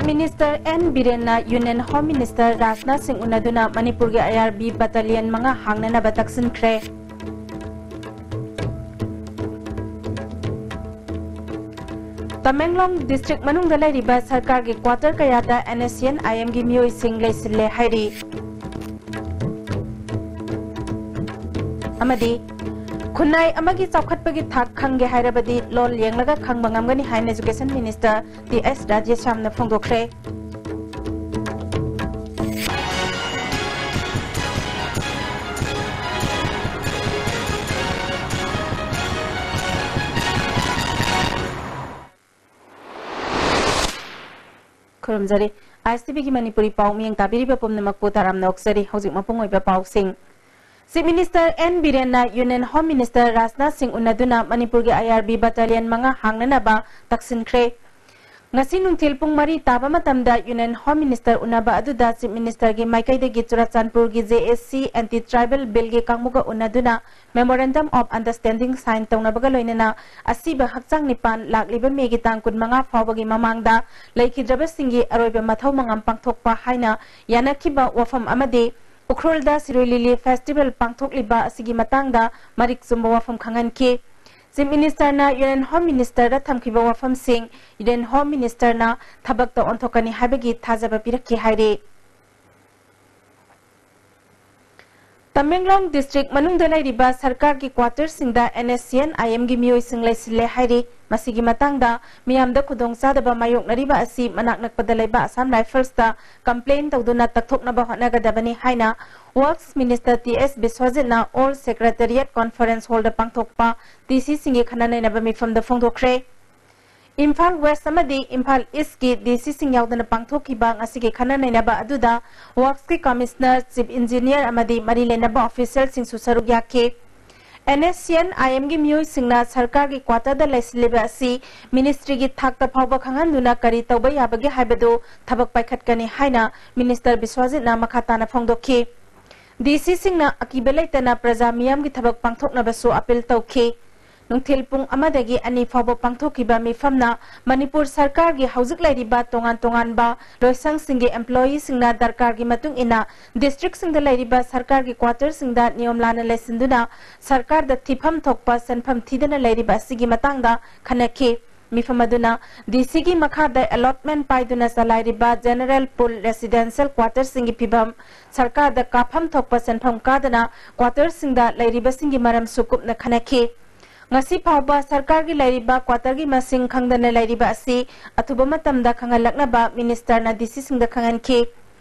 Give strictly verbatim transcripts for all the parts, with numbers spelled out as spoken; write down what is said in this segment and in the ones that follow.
Minister N ꯕꯤꯔꯦꯟꯅ Union Home Minister Rajnath ꯁꯤꯡ ꯎꯅꯗꯨꯅ ꯃꯅꯤꯄꯨꯔꯒꯤ I R B battalion ꯃꯉꯥ ꯍꯥꯡꯅꯅꯕ ꯇꯛꯁꯤꯟꯈ꯭ꯔꯦ꯫ ꯇꯃꯦꯡꯂꯣꯡ district ꯃꯅꯨꯡꯗ ꯂꯩꯔꯤꯕ ꯁꯔꯀꯥꯔꯒꯤ quarter ꯀꯌꯥꯗ N S C N I M ꯒꯤ ꯃꯤꯑꯣꯏꯁꯤꯡ ꯂꯩꯁꯤꯜꯂꯦ ꯍꯥꯏꯔꯤ꯫ ꯑꯃꯗꯤ ꯈꯨꯟꯅꯥꯏ ꯑꯃꯒꯤ ꯆꯥꯎꯈꯠꯄꯒꯤ ꯊꯥꯛ ꯈꯪꯒꯦ ꯍꯥꯏꯔꯕꯗꯤ ꯂꯣꯜ ꯌꯦꯡꯂꯒ ꯈꯪꯕ ꯉꯝꯒꯅꯤ ꯍꯥꯏꯅ Education Minister T S ꯔꯥꯙꯦꯁ꯭ꯌꯥꯝꯅ ꯐꯣꯡꯗꯣꯛꯈ꯭ꯔꯦ꯫ ꯈꯨꯔꯨꯝꯖꯔꯤ꯫ I S T V ꯒꯤ ꯃꯅꯤꯄꯨꯔꯤ ꯄꯥꯎ ꯃꯤꯠꯌꯦꯡ ꯇꯥꯕꯤꯔꯤꯕ ꯄꯨꯝꯅꯃꯛꯄꯨ ꯇꯔꯥꯝꯅ ꯑꯣꯛꯆꯔꯤ꯫ ꯍꯧꯖꯤꯛ ꯃꯄꯨꯡ ꯑꯣꯏꯕ ꯄꯥꯎꯁꯤꯡ꯫ Chief Minister N ꯕꯤꯔꯦꯟꯅ Union Home Minister Rajnath ꯁꯤꯡ ꯎꯅꯗꯨꯅ ꯃꯅꯤꯄꯨꯔꯒꯤ I R B battalion ꯃꯉꯥ ꯍꯥꯡꯅꯅꯕ ꯇꯛꯁꯤꯟꯈ꯭ꯔꯦ꯫ ꯉꯁꯤ ꯅꯨꯡꯊꯤꯜ ꯄꯨꯡ ꯃꯔꯤ ꯇꯥꯕ ꯃꯇꯝꯗ Union Home Minister ꯎꯅꯕ ꯑꯗꯨꯗ Chief Minister ꯒꯤ ꯃꯥꯏꯀꯩꯗꯒꯤ ꯆꯨꯔꯥꯆꯥꯟꯄꯨꯔꯒꯤ J A C Anti Tribal Bill ꯒꯤ ꯀꯥꯡꯕꯨꯒ ꯎꯅꯗꯨꯅ Memorandum of Understanding sign ꯇꯧꯅꯕꯒ ꯂꯣꯏꯅꯅ ꯑꯁꯤꯕ ꯍꯛꯆꯥꯡ ꯅꯤꯄꯥꯟ ꯂꯥꯛꯂꯤꯕ ꯃꯦꯒꯤ ꯇꯥꯡ ꯀꯨꯟꯃꯉꯥ ꯐꯥꯎꯕꯒꯤ ꯃꯃꯥꯡꯗ ꯂꯩꯈꯤꯗ꯭ꯔꯕꯁꯤꯡꯒꯤ ꯑꯔꯣꯏꯕ ꯃꯊꯧ ꯃꯉꯝ ꯄꯥꯡꯊꯣꯛꯄ ꯍꯥꯏꯅ ꯌꯥꯅꯈꯤꯕ ꯋꯥꯐꯝ ꯑꯃꯗꯤ ꯎꯈ꯭ꯔꯨꯜꯗ ꯁꯤꯔꯣꯏ ꯂꯤꯂꯤ festival ꯄꯥꯡꯊꯣꯛꯂꯤꯕ ꯑꯁꯤꯒꯤ ꯃꯇꯥꯡꯗ ꯃꯔꯤꯛ ꯆꯨꯝꯕ ꯋꯥꯐꯝ ꯈꯪꯍꯟꯈꯤ꯫ Chief Minister ꯅ Union Home Minister ꯗ ꯊꯝꯈꯤꯕ ꯋꯥꯐꯝꯁꯤꯡ Union Home Minister ꯅ ꯊꯕꯛꯇ ꯑꯣꯟꯊꯣꯛꯀꯅꯤ ꯍꯥꯏꯕꯒꯤ ꯊꯥꯖꯕ ꯄꯤꯔꯛꯈꯤ ꯍꯥꯏꯔꯤ꯫ ꯇꯃꯦꯡꯂꯣꯡ district ꯃꯅꯨꯡꯗ ꯂꯩꯔꯤꯕ ꯁꯔꯀꯥꯔꯒꯤ quarter ꯁꯤꯡꯗ N S C N I M ꯒꯤ ꯃꯤꯑꯣꯏꯁꯤꯡ ꯂꯩꯁꯤꯜꯂꯦ ꯍꯥꯏꯔꯤ꯫ ꯃꯁꯤꯒꯤ ꯃꯇꯥꯡꯗ ꯃꯤꯌꯥꯝꯗ ꯈꯨꯗꯣꯡꯆꯥꯗꯕ ꯃꯥꯌꯣꯛꯅꯔꯤꯕ ꯑꯁꯤ ꯃꯅꯥꯛ ꯅꯛꯄꯗ ꯂꯩꯕ Assam Rifles ꯇ complain ꯇꯧꯗꯨꯅ ꯇꯛꯊꯣꯛꯅꯕ ꯍꯣꯠꯅꯒꯗꯕꯅꯤ ꯍꯥꯏꯅ Works Minister T S ꯕꯤꯁ꯭ꯋꯖꯤꯠꯅ Old Secretariat Conference Hall ꯗ ꯄꯥꯡꯊꯣꯛꯄ D C ꯁꯤꯡꯒꯤ ꯈꯟꯅ ꯅꯩꯅꯕ ꯃꯤꯐꯝꯗ ꯐꯣꯡꯗꯣꯛꯈ꯭ꯔꯦ꯫ ꯏꯝꯐꯥꯜ West ꯑꯃꯗꯤ ꯏꯝꯐꯥꯜ East ꯀꯤ D C ꯁꯤꯡ ꯌꯥꯎꯗꯅ ꯄꯥꯡꯊꯣꯛꯈꯤꯕ ꯉꯁꯤꯒꯤ ꯈꯟꯅ ꯅꯩꯅꯕ ꯑꯗꯨꯗ Works ꯀꯤ Commissioner, Chief Engineer ꯑꯃꯗꯤ ꯃꯔꯤ ꯂꯩꯅꯕ official ꯁꯤꯡꯁꯨ ꯁꯔꯨꯛ ꯌꯥꯈꯤ꯫ N S C N I M ꯒꯤ ꯃꯤꯑꯣꯏꯁꯤꯡꯅ ꯁꯔꯀꯥꯔꯒꯤ quarter ꯗ ꯂꯩꯁꯤꯜꯂꯤꯕ ꯑꯁꯤ ministry ꯒꯤ ꯊꯥꯛꯇ ꯐꯥꯎꯕ ꯈꯪꯍꯟꯗꯨꯅ ꯀꯔꯤ ꯇꯧꯕ ꯌꯥꯕꯒꯦ ꯍꯥꯏꯕꯗꯨ ꯊꯕꯛ ꯄꯥꯏꯈꯠꯀꯅꯤ ꯍꯥꯏꯅ Minister ꯕꯤꯁ꯭ꯋꯖꯤꯠꯅ ꯃꯈꯥ ꯇꯥꯅ ꯐꯣꯡꯗꯣꯛꯈꯤ꯫ D C ꯁꯤꯡꯅ ꯑꯀꯤꯕ ꯂꯩꯇꯅ ꯄ꯭ꯔꯖꯥ ꯃꯤꯌꯥꯝꯒꯤ ꯊꯕꯛ ꯄꯥꯡꯊꯣꯛꯅꯕꯁꯨ appeal ꯇꯧꯈꯤ꯫ ꯅꯨꯡꯊꯤꯜ ꯄꯨꯡ ꯑꯃꯗꯒꯤ ꯑꯅꯤ ꯐꯥꯎꯕ ꯄꯥꯡꯊꯣꯛꯈꯤꯕ ꯃꯤꯐꯝꯅ ꯃꯅꯤꯄꯨꯔ ꯁꯔꯀꯥꯔꯒꯤ ꯍꯧꯖꯤꯛ ꯂꯩꯔꯤꯕ ꯇꯣꯉꯥꯟ ꯇꯣꯉꯥꯟꯕ ꯂꯣꯏꯁꯪꯁꯤꯡꯒꯤ employeeꯁꯤꯡꯅ ꯗꯔꯀꯥꯔꯒꯤ ꯃꯇꯨꯡ ꯏꯟꯅ districtꯁꯤꯡꯗ ꯂꯩꯔꯤꯕ ꯁꯔꯀꯥꯔꯒꯤ quarterꯁꯤꯡꯗ ꯅꯤꯌꯣꯝ ꯂꯥꯟꯅ ꯂꯩꯁꯤꯟꯗꯨꯅ ꯁꯔꯀꯥꯔꯗ ꯊꯤꯐꯝ ꯊꯣꯛꯄ ꯁꯦꯟꯐꯝ ꯊꯤꯗꯅ ꯂꯩꯔꯤꯕ ꯑꯁꯤꯒꯤ ꯃꯇꯥꯡꯗ ꯈꯟꯅꯈꯤ꯫ ꯃꯤꯐꯝ ꯑꯗꯨꯅ DCꯒꯤ ꯃꯈꯥꯗ allotment ꯄꯥꯏꯗꯨꯅ ꯆꯂꯥꯏꯔꯤꯕ general pool residential quarterꯁꯤꯡꯒꯤ ꯐꯤꯕꯝ, ꯁꯔꯀꯥꯔꯗ ꯀꯥꯞꯐꯝ ꯊꯣꯛꯄ ꯁꯦꯟꯐꯝ ꯀꯥꯗꯅ quarterꯁꯤꯡꯗ ꯂꯩꯔꯤꯕꯁꯤꯡꯒꯤ ꯃꯔꯝꯁꯨ ꯀꯨꯞꯅ ꯈꯟꯅꯈꯤ꯫ ꯉꯁꯤ ꯐꯥꯎꯕ ꯁꯔꯀꯥꯔꯒꯤ ꯂꯩꯔꯤꯕ quarterꯒꯤ ꯃꯁꯤꯡ ꯈꯪꯗꯅ ꯂꯩꯔꯤꯕ ꯑꯁꯤ ꯑꯊꯨꯕ ꯃꯇꯝꯗ ꯈꯪꯍꯜꯂꯛꯅꯕ ministerꯅ DCꯁꯤꯡꯗ ꯈꯪꯍꯟꯈꯤ꯫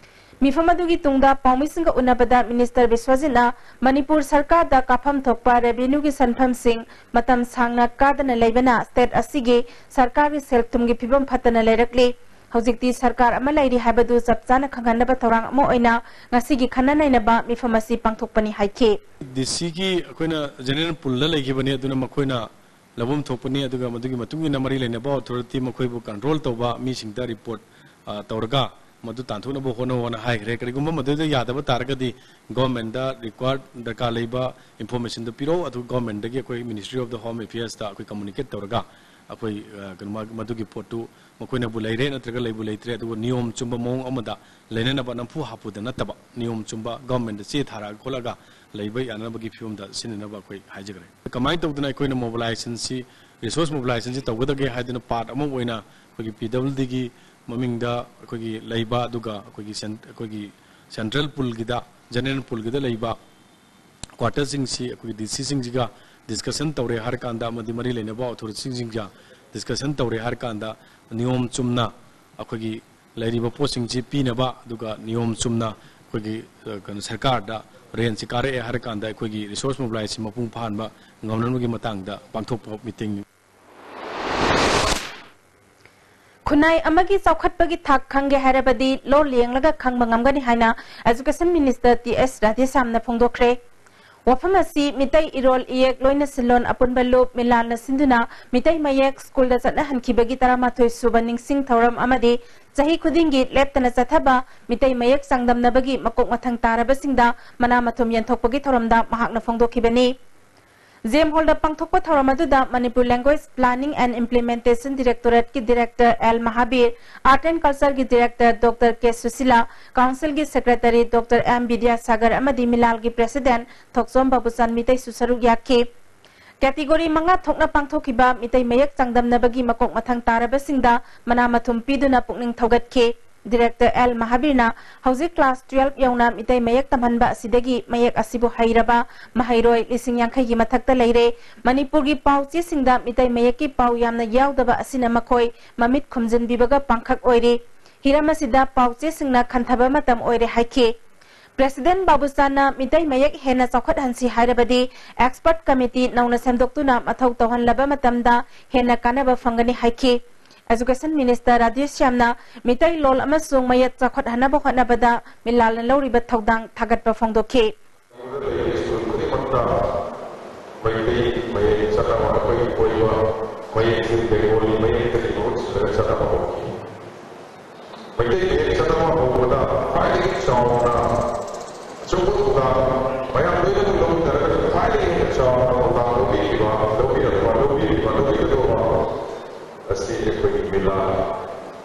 ꯃꯤꯐꯝ ꯑꯗꯨꯒꯤ ꯇꯨꯡꯗ ꯄꯥꯎꯃꯤꯁꯤꯡꯒ ꯎꯅꯕꯗ minister ꯕꯤꯁ꯭ꯋꯖꯤꯠꯅ ꯃꯅꯤꯄꯨꯔ ꯁꯔꯀꯥꯔꯗ ꯀꯥꯞꯐꯝ ꯊꯣꯛꯄ revenueꯒꯤ ꯁꯦꯟꯐꯝꯁꯤꯡ ꯃꯇꯝ ꯁꯥꯡꯅ ꯀꯥꯗꯅ ꯂꯩꯕꯅ state ꯑꯁꯤꯒꯤ ꯁꯔꯀꯥꯔꯒꯤ ꯁꯦꯜ ꯊꯨꯝꯒꯤ ꯐꯤꯕꯝ ꯐꯠꯇꯅ ꯂꯩꯔꯛꯂꯤ꯫ ꯍꯧꯖꯤꯛꯇꯤ ꯁꯔꯀꯥꯔ ꯑꯃ ꯂꯩꯔꯤ ꯍꯥꯏꯕꯗꯨ ꯆꯞ ꯆꯥꯅ ꯈꯪꯍꯟꯅꯕ ꯊꯧꯔꯥꯡ ꯑꯃ ꯑꯣꯏꯅ ꯉꯁꯤꯒꯤ ꯈꯟꯅ ꯅꯩꯅꯕ ꯃꯤꯐꯝ ꯑꯁꯤ ꯄꯥꯡꯊꯣꯛꯄꯅꯤ ꯍꯥꯏꯈꯤ꯫ DCꯒꯤ ꯑꯩꯈꯣꯏꯅ general poolꯗ ꯂꯩꯈꯤꯕꯅꯤ, ꯑꯗꯨꯅ ꯃꯈꯣꯏꯅ ꯂꯧꯐꯝ ꯊꯣꯛꯄꯅꯤ꯫ ꯑꯗꯨꯒ ꯃꯗꯨꯒꯤ ꯃꯇꯨꯡ ꯏꯟꯅ ꯃꯔꯤ ꯂꯩꯅꯕ authority ꯃꯈꯣꯏꯕꯨ control ꯇꯧꯕ ꯃꯤꯁꯤꯡꯗ report, ꯑ, ꯇꯧꯔꯒ ꯃꯗꯨ ꯇꯥꯟꯊꯣꯛꯅꯕ ꯍꯣꯠꯅꯧ ꯍꯥꯏꯅ ꯍꯥꯏꯈ꯭ꯔꯦ꯫ ꯀꯔꯤꯒꯨꯝꯕ ꯃꯗꯨꯗ ꯌꯥꯗꯕ ꯇꯥꯔꯒꯗꯤ governmentꯗ required ꯗꯔꯀꯥꯔ ꯂꯩꯕ informationꯗꯨ ꯄꯤꯔꯛꯎ, ꯑꯗꯨꯒ governmentꯗꯒꯤ ꯑꯩꯈꯣꯏ Ministry of the Home Affairsꯇ ꯑꯩꯈꯣꯏ communicate ꯇꯧꯔꯒ ꯑꯩꯈꯣꯏ, ꯑ, ꯀꯩꯅꯣ, ꯃꯥ-, ꯃꯗꯨꯒꯤ ꯄꯣꯠꯇꯨ ꯃꯈꯣꯏꯅꯕꯨ ꯂꯩꯔꯦ ꯅꯠꯇ꯭ꯔꯒ ꯂꯩꯕꯨ ꯂꯩꯇ꯭ꯔꯦ, ꯑꯗꯨꯒ ꯅꯤꯌꯣꯝ ꯆꯨꯝꯕ ꯃꯑꯣꯡ ꯑꯃꯗ ꯂꯩꯅꯅꯕ, ꯅꯝꯐꯨ ꯍꯥꯄꯨꯗ ꯅꯠꯇꯕ, ꯅꯤꯌꯣꯝ ꯆꯨꯝꯕ governmentꯗ ꯆꯦ ꯊꯥꯔꯛꯑꯒ ꯈꯣꯠꯂꯒ ꯂꯩꯕ ꯌꯥꯅꯅꯕꯒꯤ ꯐꯤꯕꯝꯗ ꯁꯤꯟꯅꯅꯕ ꯑꯩꯈꯣꯏ ꯍꯥꯏꯖꯈ꯭ꯔꯦ꯫ ꯀꯃꯥꯏꯅ ꯇꯧꯗꯅ ꯑꯩꯈꯣꯏꯅ mobilizationꯁꯤ, resource mobilizationꯁꯤ ꯇꯧꯒꯗꯒꯦ ꯍꯥꯏꯗꯨꯅ part ꯑꯃ ꯑꯣꯏꯅ ꯑꯩꯈꯣꯏꯒꯤ PWDꯒꯤ ꯃꯃꯤꯡꯗ ꯑꯩꯈꯣꯏꯒꯤ ꯂꯩꯕ, ꯑꯗꯨꯒ ꯑꯩꯈꯣꯏꯒꯤ cen-, ꯑꯩꯈꯣꯏꯒꯤ central poolꯒꯤꯗ, general poolꯒꯤꯗ ꯂꯩꯕ quarterꯁꯤꯡꯁꯤ ꯑꯩꯈꯣꯏꯒꯤ DCꯁꯤꯡꯁꯤꯒ discussion ꯇꯧꯔꯦ ꯍꯥꯏꯔꯀꯥꯟꯗ, ꯑꯃꯗꯤ ꯃꯔꯤ ꯂꯩꯅꯕ authorityꯁꯤꯡꯒ discussion ꯇꯧꯔꯦ ꯍꯥꯏꯔꯀꯥꯟꯗ, ꯅꯤꯌꯣꯝ ꯆꯨꯝꯅ ꯑꯩꯈꯣꯏꯒꯤ ꯂꯩꯔꯤꯕ ꯄꯣꯠꯁꯤꯡꯁꯤ ꯄꯤꯅꯕ, ꯑꯗꯨꯒ ꯅꯤꯌꯣꯝ ꯆꯨꯝꯅ ꯑꯩꯈꯣꯏꯒꯤ, ꯑ, ꯀꯩꯅꯣ, ꯁꯔꯀꯥꯔꯗ rentꯁꯤ ꯀꯥꯔꯛꯑꯦ ꯍꯥꯏꯔꯀꯥꯟꯗ ꯑꯩꯈꯣꯏꯒꯤ resource mobilizationꯁꯤ ꯃꯄꯨꯡ ꯐꯥꯍꯟꯕ ꯉꯝꯅꯕꯒꯤ ꯃꯇꯥꯡꯗ ꯄꯥꯡꯊꯣꯛꯄ meetingꯅꯤ꯫ ꯈꯨꯟꯅꯥꯏ ꯑꯃꯒꯤ ꯆꯥꯎꯈꯠꯄꯒꯤ ꯊꯥꯛ ꯈꯪꯒꯦ ꯍꯥꯏꯔꯕꯗꯤ ꯂꯣꯜ ꯌꯦꯡꯂꯒ ꯈꯪꯕ ꯉꯝꯒꯅꯤ ꯍꯥꯏꯅ Education Minister ꯇꯤ ꯑꯦꯁ ꯔꯥꯙꯦꯁ꯭ꯌꯥꯝꯅ ꯐꯣꯡꯗꯣꯛꯈ꯭ꯔꯦ꯫ ꯋꯥꯐꯝ ꯑꯁꯤ ꯃꯤꯇꯩ ꯏꯔꯣꯜ ꯏꯌꯦꯛ ꯂꯣꯏꯅ ꯁꯤꯟꯂꯣꯟ ꯑꯄꯨꯟꯕ ꯂꯨꯞ ꯃꯤꯂꯥꯟꯅ ꯁꯤꯟꯗꯨꯅ ꯃꯤꯇꯩ ꯃꯌꯦꯛ ꯁ꯭ꯀꯨꯜꯗ ꯆꯠꯅꯍꯟꯈꯤꯕꯒꯤ ꯇꯔꯥꯃꯥꯊꯣꯏ ꯁꯨꯕ ꯅꯤꯡꯁꯤꯡ ꯊꯧꯔꯝ ꯑꯃꯗꯤ ꯆꯍꯤ ꯈꯨꯗꯤꯡꯒꯤ ꯂꯦꯞꯇꯅ ꯆꯠꯊꯕ ꯃꯤꯇꯩ ꯃꯌꯦꯛ ꯆꯥꯡꯗꯝꯅꯕꯒꯤ ꯃꯀꯣꯛ ꯃꯊꯪ ꯇꯥꯔꯕꯁꯤꯡꯗ ꯃꯅꯥ ꯃꯊꯨꯝ ꯌꯦꯟꯊꯣꯛꯄꯒꯤ ꯊꯧꯔꯝꯗ ꯃꯍꯥꯛꯅ ꯐꯣꯡꯗꯣꯛꯈꯤꯕꯅꯤ꯫ ꯖꯦꯝ ꯍꯣꯜꯗ ꯄꯥꯡꯊꯣꯛꯄ ꯊꯧꯔꯝ ꯑꯗꯨꯗ Manipur language planning and implementation ꯗꯤꯔꯦꯛꯇꯣꯔꯦꯠꯀꯤ director L Mahabir, art and ꯀꯜꯆꯔꯒꯤ ꯗꯤꯔꯦꯛꯇꯔ ꯗꯣꯛꯇꯔ ꯀꯦ ꯁꯨꯁꯤꯂꯥ, ꯀꯥꯎꯟꯁꯤꯜꯒꯤ ꯁꯦꯀ꯭ꯔꯦꯇꯔꯤ ꯗꯣꯛꯇꯔ ꯑꯦꯝ ꯕꯤꯗ꯭ꯌꯥꯁꯥꯒꯔ ꯑꯃꯗꯤ ꯃꯤꯂꯥꯜꯒꯤ ꯄ꯭ꯔꯦꯁꯤꯗꯦꯟꯠ ꯊꯣꯛꯆꯣꯝ ꯕꯥꯕꯨꯆꯥꯟ ꯃꯤꯇꯩꯁꯨ ꯁꯔꯨꯛ ꯌꯥꯈꯤ꯫ ꯀꯦꯇꯤꯒꯣꯔꯤ ꯃꯉꯥ ꯊꯣꯛꯅ ꯄꯥꯡꯊꯣꯛꯈꯤꯕ ꯃꯤꯇꯩ ꯃꯌꯦꯛ ꯆꯥꯡꯗꯝꯅꯕꯒꯤ ꯃꯀꯣꯛ ꯃꯊꯪ ꯇꯥꯔꯕꯁꯤꯡꯗ ꯃꯅꯥ ꯃꯊꯨꯝ ꯄꯤꯗꯨꯅ ꯄꯨꯛꯅꯤꯡ ꯊꯧꯒꯠꯈꯤ꯫ ꯗꯤꯔꯦꯛꯇꯔ ꯑꯦꯜ ꯃꯍꯥꯕꯤꯔꯅ ꯍꯧꯖꯤꯛ ꯀ꯭ꯂꯥꯁ ꯇꯨꯋꯦꯜꯐ ꯌꯧꯅ ꯃꯤꯇꯩ ꯃꯌꯦꯛ ꯇꯝꯍꯟꯕ ꯑꯁꯤꯗꯒꯤ ꯃꯌꯦꯛ ꯑꯁꯤꯕꯨ ꯍꯩꯔꯕ ꯃꯍꯩꯔꯣꯏ ꯂꯤꯁꯤꯡ ꯌꯥꯡꯈꯩꯒꯤ ꯃꯊꯛꯇ ꯂꯩꯔꯦ꯫ ꯃꯅꯤꯄꯨꯔꯒꯤ ꯄꯥꯎ ꯆꯦꯁꯤꯡꯗ ꯃꯤꯇꯩ ꯃꯌꯦꯛꯀꯤ ꯄꯥꯎ ꯌꯥꯝꯅ ꯌꯥꯎꯗꯕ ꯑꯁꯤꯅ ꯃꯈꯣꯏ ꯃꯃꯤꯠ ꯈꯨꯝꯖꯤꯟꯕꯤꯕꯒ ꯄꯥꯡꯈꯛ ꯑꯣꯏꯔꯤ꯫ ꯍꯤꯔꯝ ꯑꯁꯤꯗ ꯄꯥꯎ ꯆꯦꯁꯤꯡꯅ ꯈꯟꯊꯕ ꯃꯇꯝ ꯑꯣꯏꯔꯦ ꯍꯥꯏꯈꯤ꯫ ꯄ꯭ꯔꯦꯁꯤꯗꯦꯟꯠ ꯕꯥꯕꯨꯆꯥꯟꯅ ꯃꯤꯇꯩ ꯃꯌꯦꯛ ꯍꯦꯟꯅ ꯆꯥꯎꯈꯠꯍꯟꯁꯤ ꯍꯥꯏꯔꯕꯗꯤ ꯑꯦꯛꯁꯄꯔꯠ ꯀꯃꯤꯇꯤ ꯅꯧꯅ ꯁꯦꯝꯗꯣꯛꯇꯨꯅ ꯃꯊꯧ ꯇꯧꯍꯟꯂꯕ ꯃꯇꯝꯗ ꯍꯦꯟꯅ ꯀꯥꯟꯅꯕ ꯐꯪꯒꯅꯤ ꯍꯥꯏꯈꯤ꯫ ꯑꯦꯖꯨꯀꯦꯁꯟ ꯃꯤꯅꯤꯁꯇꯔ ꯔꯥꯙꯦꯁ꯭ꯌꯥꯝꯅ ꯃꯤꯇꯩ ꯂꯣꯜ ꯑꯃꯁꯨꯡ ꯃꯌꯦꯛ ꯆꯥꯎꯈꯠꯍꯟꯅꯕ ꯍꯣꯠꯅꯕꯗ ꯃꯤꯂꯥꯜꯅ ꯂꯧꯔꯤꯕ ꯊꯧꯗꯥꯡ ꯊꯥꯒꯠꯄ ꯐꯣꯡꯗꯣꯛꯈꯤ꯫ ꯁ꯭ꯀꯨꯜ ꯈꯨꯗꯤꯡꯃꯛꯇ ꯃꯩꯇꯩ ꯃꯌꯦꯛ ꯆꯠꯅꯕ ꯑꯩꯈꯣꯏꯒꯤ ꯑꯣꯏꯕ ꯃꯌꯦꯛꯁꯤꯡ ꯕꯦꯡꯒꯣꯂꯤ ꯃꯌꯦꯛꯇꯒꯤ ꯃꯍꯨꯠ ꯁꯤꯜꯂꯒ ꯆꯠꯅꯕ ꯍꯧꯈꯤ꯫ ꯃꯩꯇꯩ ꯃꯌꯦꯛ ꯆꯠꯅꯕ ꯍꯧꯕꯗ ꯈ꯭ꯋꯥꯏꯗꯒꯤ ꯆꯥꯎꯅ ꯑꯆꯧꯕ ꯊꯧꯗꯥꯡ ꯃꯌꯥꯝ ꯂꯣꯏꯅꯃꯛ ꯂꯧꯃꯤꯟꯅꯔꯒ ꯈ꯭ꯋꯥꯏꯗꯒꯤ ꯍꯦꯟꯅ ꯆꯥꯎꯅ ꯊꯧꯗꯥꯡ ꯂꯧꯕꯤꯈꯤꯕ, ꯂꯧꯕꯤꯔꯛꯄ, ꯂꯧꯕꯤꯔꯤꯕ, ꯂꯧꯕꯤꯒꯗꯧꯕ ꯑꯁꯤ ꯑꯩꯈꯣꯏꯒꯤ ꯃꯤꯂꯥ,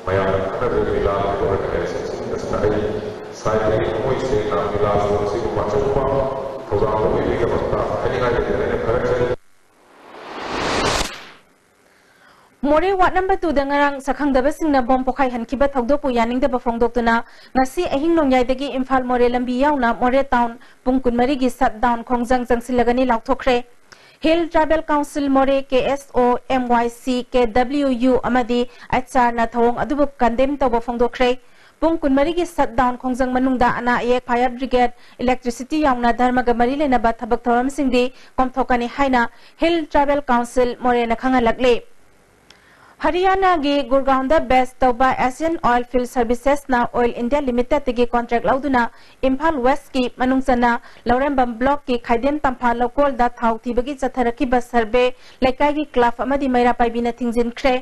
ꯃꯌꯥꯝꯅ ꯈꯪꯅꯖꯕ ꯃꯤꯂꯥ ꯑꯣꯔꯒꯅꯥꯏꯖꯦꯁꯟꯁꯤꯡ ꯑꯁꯤꯅ ꯑꯩ ꯁꯥꯏꯗꯒꯤ ꯊꯃꯣꯏ ꯁꯦꯡꯅ ꯃꯤꯂꯥꯁꯤꯡ ꯑꯁꯤꯕꯨ ꯑꯆꯧꯕ ꯊꯧꯗꯥꯡ ꯂꯧꯕꯤꯕꯒꯤꯗꯃꯛꯇ ꯍꯥꯏꯅꯤꯡꯉꯥꯏ ꯂꯩꯇꯅ ꯑꯩꯅ ꯊꯥꯒꯠꯆꯔꯤ꯫ ꯃꯣꯔꯦ ꯋꯥꯔꯗ ꯅꯝꯕꯔ ꯇꯨꯗ ꯉꯔꯥꯡ ꯁꯛꯈꯪꯗꯕꯁꯤꯡꯅ ꯕꯣꯝ ꯄꯣꯈꯥꯏꯍꯟꯈꯤꯕ ꯊꯧꯗꯣꯛꯄꯨ ꯌꯥꯅꯤꯡꯗꯕ ꯐꯣꯡꯗꯣꯛꯇꯨꯅ ꯉꯁꯤ ꯑꯍꯤꯡ ꯅꯣꯡꯌꯥꯏꯗꯒꯤ ꯏꯝꯐꯥꯜ ꯃꯣꯔꯦ ꯂꯝꯕꯤ ꯌꯥꯎꯅ ꯃꯣꯔꯦ ꯇꯥꯎꯟ ꯄꯨꯡ ꯀꯨꯟꯃꯔꯤꯒꯤ ꯁꯠ ꯗꯥꯎꯟ ꯈꯣꯡꯖꯪ ꯆꯪꯁꯤꯜꯂꯒꯅꯤ ꯂꯥꯎꯊꯣꯛꯈ꯭ꯔꯦ꯫ ꯍꯤꯜ ꯇ꯭ꯔꯥꯏꯕꯦꯜ ꯀꯥꯎꯟꯁꯤꯜ ꯃꯣꯔꯦ, ꯀꯦ ꯑꯦꯁ ꯑꯣ, ꯑꯦꯝ ꯋꯥꯏ ꯁꯤ, ꯀꯦ ꯗꯕ꯭ꯂꯤꯎ ꯌꯨ ꯑꯃꯗꯤ ꯑꯩꯆ ꯑꯥꯔꯅ ꯊꯧꯑꯣꯡ ꯑꯗꯨꯕꯨ ꯀꯟꯗꯦꯝ ꯇꯧꯕ ꯐꯣꯡꯗꯣꯛꯈ꯭ꯔꯦ꯫ ꯄꯨꯡ ꯀꯨꯟꯃꯔꯤꯒꯤ ꯁꯠ ꯗꯥꯎꯟ ꯈꯣꯡꯖꯪ ꯃꯅꯨꯡꯗ ꯑꯅꯥ ꯑꯌꯦꯛ, ꯐꯥꯌꯔ ꯕ꯭ꯔꯤꯒꯦꯗ, ꯏꯂꯦꯛꯇ꯭ꯔꯤꯁꯤꯇꯤ ꯌꯥꯎꯅ ꯙꯔꯃꯒ ꯃꯔꯤ ꯂꯩꯅꯕ ꯊꯕꯛ ꯊꯧꯔꯝꯁꯤꯡꯗꯤ ꯀꯣꯝꯊꯣꯛꯀꯅꯤ ꯍꯥꯏꯅ ꯍꯤꯜ ꯇ꯭ꯔꯥꯏꯕꯦꯜ ꯀꯥꯎꯟꯁꯤꯜ ꯃꯣꯔꯦꯅ ꯈꯪꯍꯜꯂꯛꯂꯤ꯫ ꯍꯔꯤꯌꯥꯅꯥꯒꯤ ꯒꯨꯔꯒꯥꯎꯟꯗ ꯕꯦꯁ ꯇꯧꯕ ꯑꯦꯁꯤꯌꯥꯟ ꯑꯣꯏꯜ ꯐꯤꯜ ꯁꯔꯚꯤꯁꯦꯁꯅ ꯑꯣꯏꯜ ꯏꯟꯗꯤꯌꯥ ꯂꯤꯃꯤꯇꯦꯗꯇꯒꯤ ꯀꯣꯟꯇ꯭ꯔꯦꯛ ꯂꯧꯗꯨꯅ ꯏꯝꯐꯥꯜ ꯋꯦꯁꯀꯤ ꯃꯅꯨꯡ ꯆꯟꯅ ꯂꯧꯔꯦꯝꯕꯝ ꯕ꯭ꯂꯣꯛꯀꯤ ꯈꯥꯏꯗꯦꯝ ꯇꯝꯐꯥ ꯂꯧꯀꯣꯜꯗ ꯊꯥꯎ ꯊꯤꯕꯒꯤ ꯆꯠꯊꯔꯛꯈꯤꯕ ꯁꯔꯚꯦ ꯂꯩꯀꯥꯏꯒꯤ ꯀ꯭ꯂꯕ ꯑꯃꯗꯤ ꯃꯩꯔꯥ ꯄꯥꯏꯕꯤꯅ ꯊꯤꯡꯖꯤꯟꯈ꯭ꯔꯦ꯫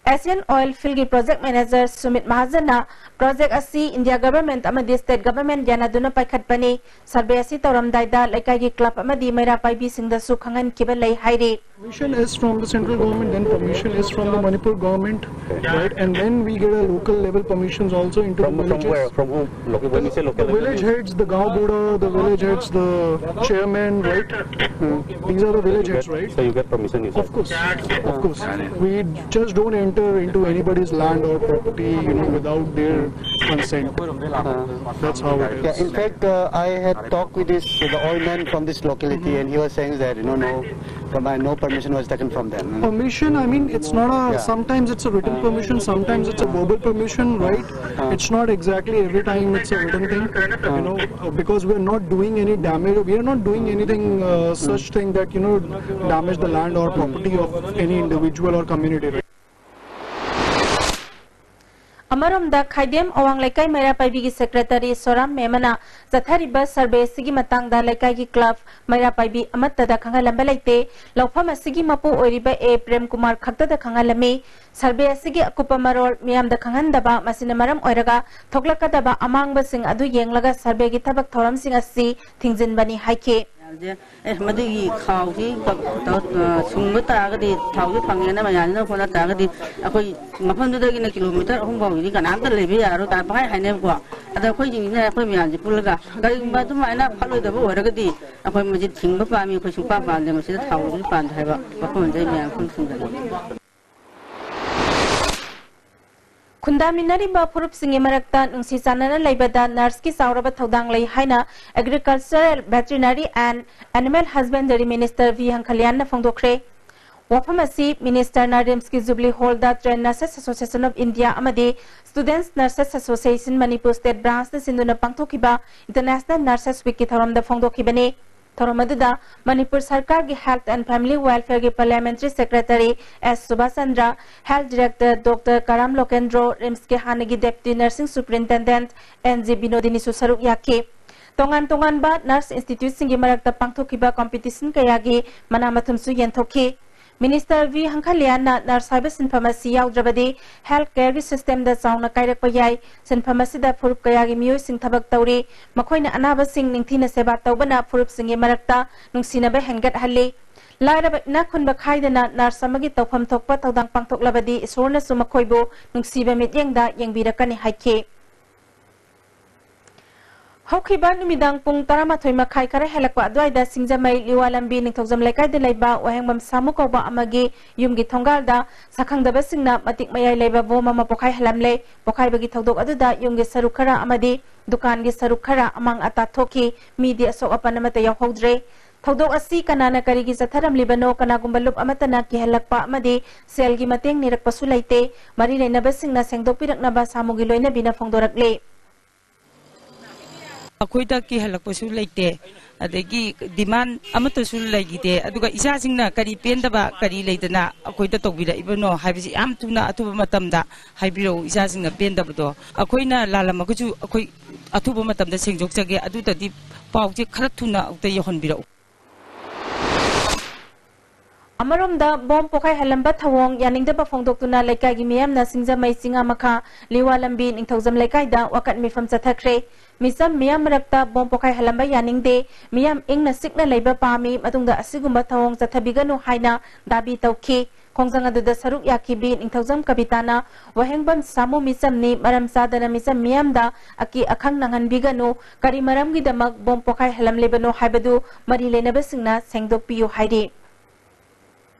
Asian Oil Field ꯒꯤ project manager ꯁꯨꯃꯤꯠ ꯃꯍꯥꯖꯟꯅ project ꯑꯁꯤ India government ꯑꯃꯗꯤ state government ꯌꯥꯅꯗꯨꯅ ꯄꯥꯏꯈꯠꯄꯅꯤ꯫ Survey ꯑꯁꯤ ꯇꯧꯔꯝꯗꯥꯏꯗ ꯂꯩꯀꯥꯏꯒꯤ club ꯑꯃꯗꯤ ꯃꯩꯔꯥ ꯄꯥꯏꯕꯤꯁꯤꯡꯗꯁꯨ ꯈꯪꯍꯟꯈꯤꯕ ꯂꯩ ꯍꯥꯏꯔꯤ꯫ Permission is from the central government, then permission is from the Manipur government, right? And then we get a local level permissions also into From, the from where? villages. From who? Local, when you say local The level, village means heads, the gaon bura, the village heads, the chairman, right? These are the village heads, right? So you get permission, you Of said. Course, of course. We just don't enter into anybody's land or property, you know, without their consent. That's how it Yeah, is. In fact, uh, I had talked with this the oil man from this locality, and he was saying that you know no, from- no permission was taken from them. Permission, I mean, it's not a. Yeah. Sometimes it's a written permission, sometimes it's a verbal permission, right? It's not exactly every time it's a written thing, you know, uh, because we're not doing any damage. We are not doing anything uh, such thing that you know damage the land or property of any individual or community, right? ꯑꯃꯔꯣꯝꯗ ꯈꯥꯏꯗꯦꯝ ꯑꯋꯥꯡ ꯂꯩꯀꯥꯏ ꯃꯩꯔꯥ ꯄꯥꯏꯕꯤꯒꯤ secretary ꯁꯣꯔꯥꯝ ꯃꯦꯃꯅ ꯆꯠꯊꯔꯤꯕ survey ꯑꯁꯤꯒꯤ ꯃꯇꯥꯡꯗ ꯂꯩꯀꯥꯏꯒꯤ club ꯃꯩꯔꯥ ꯄꯥꯏꯕꯤ ꯑꯃꯠꯇꯗ ꯈꯪꯍꯜꯂꯝꯕ ꯂꯩꯇꯦ꯫ ꯂꯧꯐꯝ ꯑꯁꯤꯒꯤ ꯃꯄꯨ ꯑꯣꯏꯔꯤꯕ ꯑꯦ ꯄ꯭ꯔꯦꯝ ꯀꯨꯃꯥꯔ ꯈꯛꯇꯗ ꯈꯪꯍꯜꯂꯝꯃꯤ꯫ Survey ꯑꯁꯤꯒꯤ ꯑꯀꯨꯞꯄ ꯃꯔꯣꯜ ꯃꯤꯌꯥꯝꯗ ꯈꯪꯍꯟꯗꯕ, ꯃꯁꯤꯅ ꯃꯔꯝ ꯑꯣꯏꯔꯒ ꯊꯣꯛꯂꯛꯀꯗꯕ ꯑꯃꯥꯡꯕꯁꯤꯡ ꯑꯗꯨ ꯌꯦꯡꯂꯒ survey ꯒꯤ ꯊꯕꯛ ꯊꯧꯔꯝꯁꯤꯡ ꯑꯁꯤ ꯊꯤꯡꯖꯤꯟꯕꯅꯤ ꯍꯥꯏꯈꯤ꯫ ꯃꯌꯥꯝꯁꯦ ꯑꯦ ꯃꯗꯨꯒꯤ ꯈꯥꯎꯁꯤ ꯀ- ꯇ- ꯑ, ꯁꯨꯡꯕ ꯇꯥꯔꯒꯗꯤ, ꯊꯥꯎꯁꯤ ꯐꯪꯉꯦꯅ ꯃꯌꯥꯝꯁꯤꯅ ꯍꯣꯠꯅ ꯇꯥꯔꯒꯗꯤ, ꯑꯩꯈꯣꯏ ꯃꯐꯝꯗꯨꯗꯒꯤꯅ ꯀꯤꯂꯣꯃꯤꯇꯔ ꯑꯍꯨꯝ ꯐꯥꯎꯒꯤꯗꯤ ꯀꯅꯥꯝꯇ ꯂꯩꯕ ꯌꯥꯔꯣꯏ ꯀꯥꯏꯅ ꯄꯪꯍꯥꯏ ꯍꯥꯏꯅꯩꯕꯀꯣ꯫ ꯑꯗ ꯑꯩꯈꯣꯏꯁꯤꯡꯁꯤꯅ ꯑꯩꯈꯣꯏ ꯃꯌꯥꯝꯁꯦ ꯄꯨꯜꯂꯒ ꯀꯔꯤꯒꯨꯝꯕ ꯑꯗꯨꯃꯥꯏꯅ ꯐꯠꯂꯣꯏꯗꯕ ꯑꯣꯏꯔꯒꯗꯤ ꯑꯩꯈꯣꯏ ꯃꯁꯤ ꯊꯤꯡꯕ ꯄꯥꯝꯃꯤ, ꯑꯩꯈꯣꯏ ꯁꯨꯡꯄꯥꯝ ꯄꯥꯝꯗꯦ, ꯃꯁꯤꯗ ꯊꯥꯎ ꯂꯧꯕꯁꯨ ꯄꯥꯝꯗꯦ ꯍꯥꯏꯕ ꯋꯥꯐꯝ ꯑꯃꯗꯤ ꯑꯩ ꯃꯌꯥꯝ ꯄꯨꯟꯅ ꯊꯝꯖꯒꯦ꯫ ꯈꯨꯟꯗꯥꯃꯤꯟꯅꯔꯤꯕ ꯐꯨꯔꯨꯞꯁꯤꯡꯒꯤ ꯃꯔꯛꯇ ꯅꯨꯡꯁꯤ ꯆꯥꯟꯅꯅ ꯂꯩꯕꯗ nurse ꯀꯤ ꯆꯥꯎꯔꯕ ꯊꯧꯗꯥꯡ ꯂꯩ ꯍꯥꯏꯅ Agricultural, Veterinary and Animal Husbandry Minister V ꯍꯪꯈꯂꯤꯌꯥꯟꯅ ꯐꯣꯡꯗꯣꯛꯈ꯭ꯔꯦ꯫ ꯋꯥꯐꯝ ꯑꯁꯤ minister ꯅ ꯔꯤꯝꯁꯀꯤ Jubilee Hall the Trained Nurses Association of India ꯑꯃꯗꯤ Students Nurses Association Manipur State Branch ꯅ ꯁꯤꯟꯗꯨꯅ ꯄꯥꯡꯊꯣꯛꯈꯤꯕ International Nurses Week ꯀꯤ ꯊꯧꯔꯝꯗ ꯐꯣꯡꯗꯣꯛꯈꯤꯕꯅꯤ꯫ ꯊꯧꯔꯝ ꯑꯗꯨꯗ ꯃꯅꯤꯄꯨꯔ ꯁꯔꯀꯥꯔꯒꯤ Health and Family Welfare ꯒꯤ Parliamentary Secretary ꯑꯦꯁ ꯁꯨꯕꯥꯁ Chandra, Health Director doctor Karam Lokendro, ꯔꯤꯝꯁꯀꯤ ꯍꯥꯟꯅꯒꯤ Deputy Nursing Superintendent N G ꯕꯤꯅꯣꯗꯤꯅꯤꯁꯨ ꯁꯔꯨꯛ ꯌꯥꯈꯤ꯫ ꯇꯣꯉꯥꯟ ꯇꯣꯉꯥꯟꯕ nurse institute ꯁꯤꯡꯒꯤ ꯃꯔꯛꯇ ꯄꯥꯡꯊꯣꯛꯈꯤꯕ competition ꯀꯌꯥꯒꯤ ꯃꯅꯥ ꯃꯊꯨꯝꯁꯨ ꯌꯦꯟꯊꯣꯛꯈꯤ꯫ ꯃꯤꯅꯤꯁꯇꯔ ꯚꯤ ꯍꯪꯈꯂꯤꯌꯥꯟꯅ ꯅꯔꯁ ꯍꯥꯏꯕ ꯁꯤꯟꯐꯝ ꯑꯁꯤ ꯌꯥꯎꯗ꯭ꯔꯕꯗꯤ health careꯒꯤ systemꯗ ꯆꯥꯎꯅ ꯀꯥꯏꯔꯛꯄ ꯌꯥꯏ꯫ ꯁꯤꯟꯐꯝ ꯑꯁꯤꯗ ꯐꯨꯔꯨꯞ ꯀꯌꯥꯒꯤ ꯃꯤꯑꯣꯏꯁꯤꯡ ꯊꯕꯛ ꯇꯧꯔꯤ꯫ ꯃꯈꯣꯏꯅ ꯑꯅꯥꯕꯁꯤꯡ ꯅꯤꯡꯊꯤꯅ ꯁꯦꯕꯥ ꯇꯧꯕꯅ ꯐꯨꯔꯨꯞꯁꯤꯡꯒꯤ ꯃꯔꯛꯇ ꯅꯨꯡꯁꯤꯅꯕ ꯍꯦꯟꯒꯠꯍꯜꯂꯤ꯫ ꯂꯥꯏꯔꯕ ꯏꯅꯥꯛ ꯈꯨꯟꯕ ꯈꯥꯏꯗꯅ ꯅꯔꯁ ꯑꯃꯒꯤ ꯇꯧꯐꯝ ꯊꯣꯛꯄ ꯊꯧꯗꯥꯡ ꯄꯥꯡꯊꯣꯛꯂꯕꯗꯤ ꯏꯁꯣꯔꯅꯁꯨ ꯃꯈꯣꯏꯕꯨ ꯅꯨꯡꯁꯤꯕ ꯃꯤꯠꯌꯦꯡꯗ ꯌꯦꯡꯕꯤꯔꯛꯀꯅꯤ ꯍꯥꯏꯈꯤ꯫ ꯍꯧꯈꯤꯕ ꯅꯨꯃꯤꯗꯥꯡ ꯄꯨꯡ ꯇꯔꯥꯃꯥꯊꯣꯏ ꯃꯈꯥꯏ ꯈꯔ ꯍꯦꯜꯂꯛꯄ ꯑꯗꯨꯋꯥꯏꯗ ꯁꯤꯡꯖꯃꯩ ꯂꯤꯋꯥ ꯂꯝꯕꯤ ꯅꯤꯡꯊꯧꯖꯝ ꯂꯩꯀꯥꯏꯗ ꯂꯩꯕ ꯋꯥꯍꯦꯡꯕꯝ ꯁꯥꯃꯨ ꯀꯧꯕ ꯑꯃꯒꯤ ꯌꯨꯝꯒꯤ ꯊꯣꯡꯒꯥꯜꯗ ꯁꯛꯈꯪꯗꯕꯁꯤꯡꯅ ꯃꯇꯤꯛ ꯃꯌꯥꯏ ꯂꯩꯕ ꯕꯣꯝ ꯑꯃ ꯄꯣꯈꯥꯏꯍꯜꯂꯝꯂꯦ꯫ ꯄꯣꯈꯥꯏꯕꯒꯤ ꯊꯧꯗꯣꯛ ꯑꯗꯨꯗ ꯌꯨꯝꯒꯤ ꯁꯔꯨꯛ ꯈꯔ ꯑꯃꯗꯤ ꯗꯨꯀꯥꯟꯒꯤ ꯁꯔꯨꯛ ꯈꯔ ꯑꯃꯥꯡ ꯑꯇꯥ ꯊꯣꯛꯈꯤ꯫ ꯃꯤꯗꯤ ꯑꯁꯣꯛ ꯑꯄꯟ ꯑꯃꯠꯇ ꯌꯥꯎꯍꯧꯗ꯭ꯔꯦ꯫ ꯊꯧꯗꯣꯛ ꯑꯁꯤ ꯀꯅꯥꯅ ꯀꯔꯤꯒꯤ ꯆꯠꯊꯔꯝꯂꯤꯕꯅꯣ, ꯀꯅꯥꯒꯨꯝꯕ ꯂꯨꯞ ꯑꯃꯠꯇꯅ ꯀꯤꯍꯜꯂꯛꯄ ꯑꯃꯗꯤ ꯁꯦꯜꯒꯤ ꯃꯇꯦꯡ ꯅꯤꯔꯛꯄꯁꯨ ꯂꯩꯇꯦ꯫ ꯃꯔꯤ ꯂꯩꯅꯕꯁꯤꯡꯅ ꯁꯦꯡꯗꯣꯛꯄꯤꯔꯛꯅꯕ ꯁꯥꯃꯨꯒꯤ ꯂꯣꯏꯅꯕꯤꯅ ꯐꯣꯡꯗꯣꯔꯛꯂꯤ꯫ ꯑꯩꯈꯣꯏꯗ ꯀꯤꯍꯜꯂꯛꯄꯁꯨ ꯂꯩꯇꯦ, ꯑꯗꯒꯤ demand ꯑꯃꯠꯇꯁꯨ ꯂꯩꯈꯤꯗꯦ꯫ ꯑꯗꯨꯒ ꯏꯆꯥꯁꯤꯡꯅ ꯀꯔꯤ ꯄꯦꯟꯗꯕ, ꯀꯔꯤ ꯂꯩꯗꯅ ꯑꯩꯈꯣꯏꯗ ꯇꯧꯕꯤꯔꯛꯏꯕꯅꯣ ꯍꯥꯏꯕꯁꯤ ꯌꯥꯝ ꯊꯨꯅ ꯑꯊꯨꯕ ꯃꯇꯝꯗ ꯍꯥꯏꯕꯤꯔꯛꯎ꯫ ꯏꯆꯥꯁꯤꯡꯅ ꯄꯦꯟꯗꯕꯗꯣ ꯑꯩꯈꯣꯏꯅ ꯂꯥꯜꯂꯝꯃꯒꯁꯨ ꯑꯩꯈꯣꯏ ꯑꯊꯨꯕ ꯃꯇꯝꯗ ꯁꯦꯡꯗꯣꯛꯆꯒꯦ꯫ ꯑꯗꯨꯗꯗꯤ ꯄꯥꯎꯁꯦ ꯈꯔ ꯊꯨꯅ ꯑꯃꯨꯛꯇ ꯌꯧꯍꯟꯕꯤꯔꯛꯎ꯫ ꯑꯃꯔꯣꯝꯗ, ꯕꯣꯝ ꯄꯣꯈꯥꯏꯍꯜꯂꯝꯕ ꯊꯧꯑꯣꯡ ꯌꯥꯅꯤꯡꯗꯕ ꯐꯣꯡꯗꯣꯛꯇꯨꯅ ꯂꯩꯀꯥꯏꯒꯤ ꯃꯤꯌꯥꯝꯅ ꯁꯤꯡꯖꯃꯩ ꯆꯤꯉꯥꯃꯈꯥ ꯂꯤꯋꯥ ꯂꯝꯕꯤ ꯅꯤꯡꯊꯧꯖꯝ ꯂꯩꯀꯥꯏꯗ ꯋꯥꯀꯠ ꯃꯤꯐꯝ ꯆꯠꯊꯈ꯭ꯔꯦ꯫ ꯃꯤꯆꯝ ꯃꯤꯌꯥꯝ ꯃꯔꯛꯇ ꯕꯣꯝ ꯄꯣꯈꯥꯏꯍꯜꯂꯝꯕ ꯌꯥꯅꯤꯡꯗꯦ, ꯃꯤꯌꯥꯝ ꯏꯪꯅ ꯆꯤꯛꯅ ꯂꯩꯕ ꯄꯥꯝꯃꯤ, ꯃꯇꯨꯡꯗ ꯑꯁꯤꯒꯨꯝꯕ ꯊꯧꯑꯣꯡ ꯆꯠꯊꯕꯤꯒꯅꯨ ꯍꯥꯏꯅ ꯗꯥꯕꯤ ꯇꯧꯈꯤ꯫ ꯈꯣꯡꯖꯪ ꯑꯗꯨꯗ ꯁꯔꯨꯛ ꯌꯥꯈꯤꯕꯤ ꯅꯤꯡꯊꯧꯖꯝ ꯀꯕꯤꯇꯥꯅ, "ꯋꯥꯍꯦꯡꯕꯝ ꯁꯥꯃꯨ ꯃꯤꯆꯝꯅꯤ, ꯃꯔꯝ ꯆꯥꯗꯅ ꯃꯤꯆꯝ ꯃꯤꯌꯥꯝꯗ ꯑꯀꯤ ꯑꯈꯪ ꯅꯪꯍꯟꯕꯤꯒꯅꯨ, ꯀꯔꯤ ꯃꯔꯝꯒꯤꯗꯃꯛ ꯕꯣꯝ ꯄꯣꯈꯥꯏꯍꯜꯂꯝꯂꯤꯕꯅꯣ ꯍꯥꯏꯕꯗꯨ ꯃꯔꯤ ꯂꯩꯅꯕꯁꯤꯡꯅ ꯁꯦꯡꯗꯣꯛꯄꯤꯌꯨ" ꯍꯥꯏꯔꯤ꯫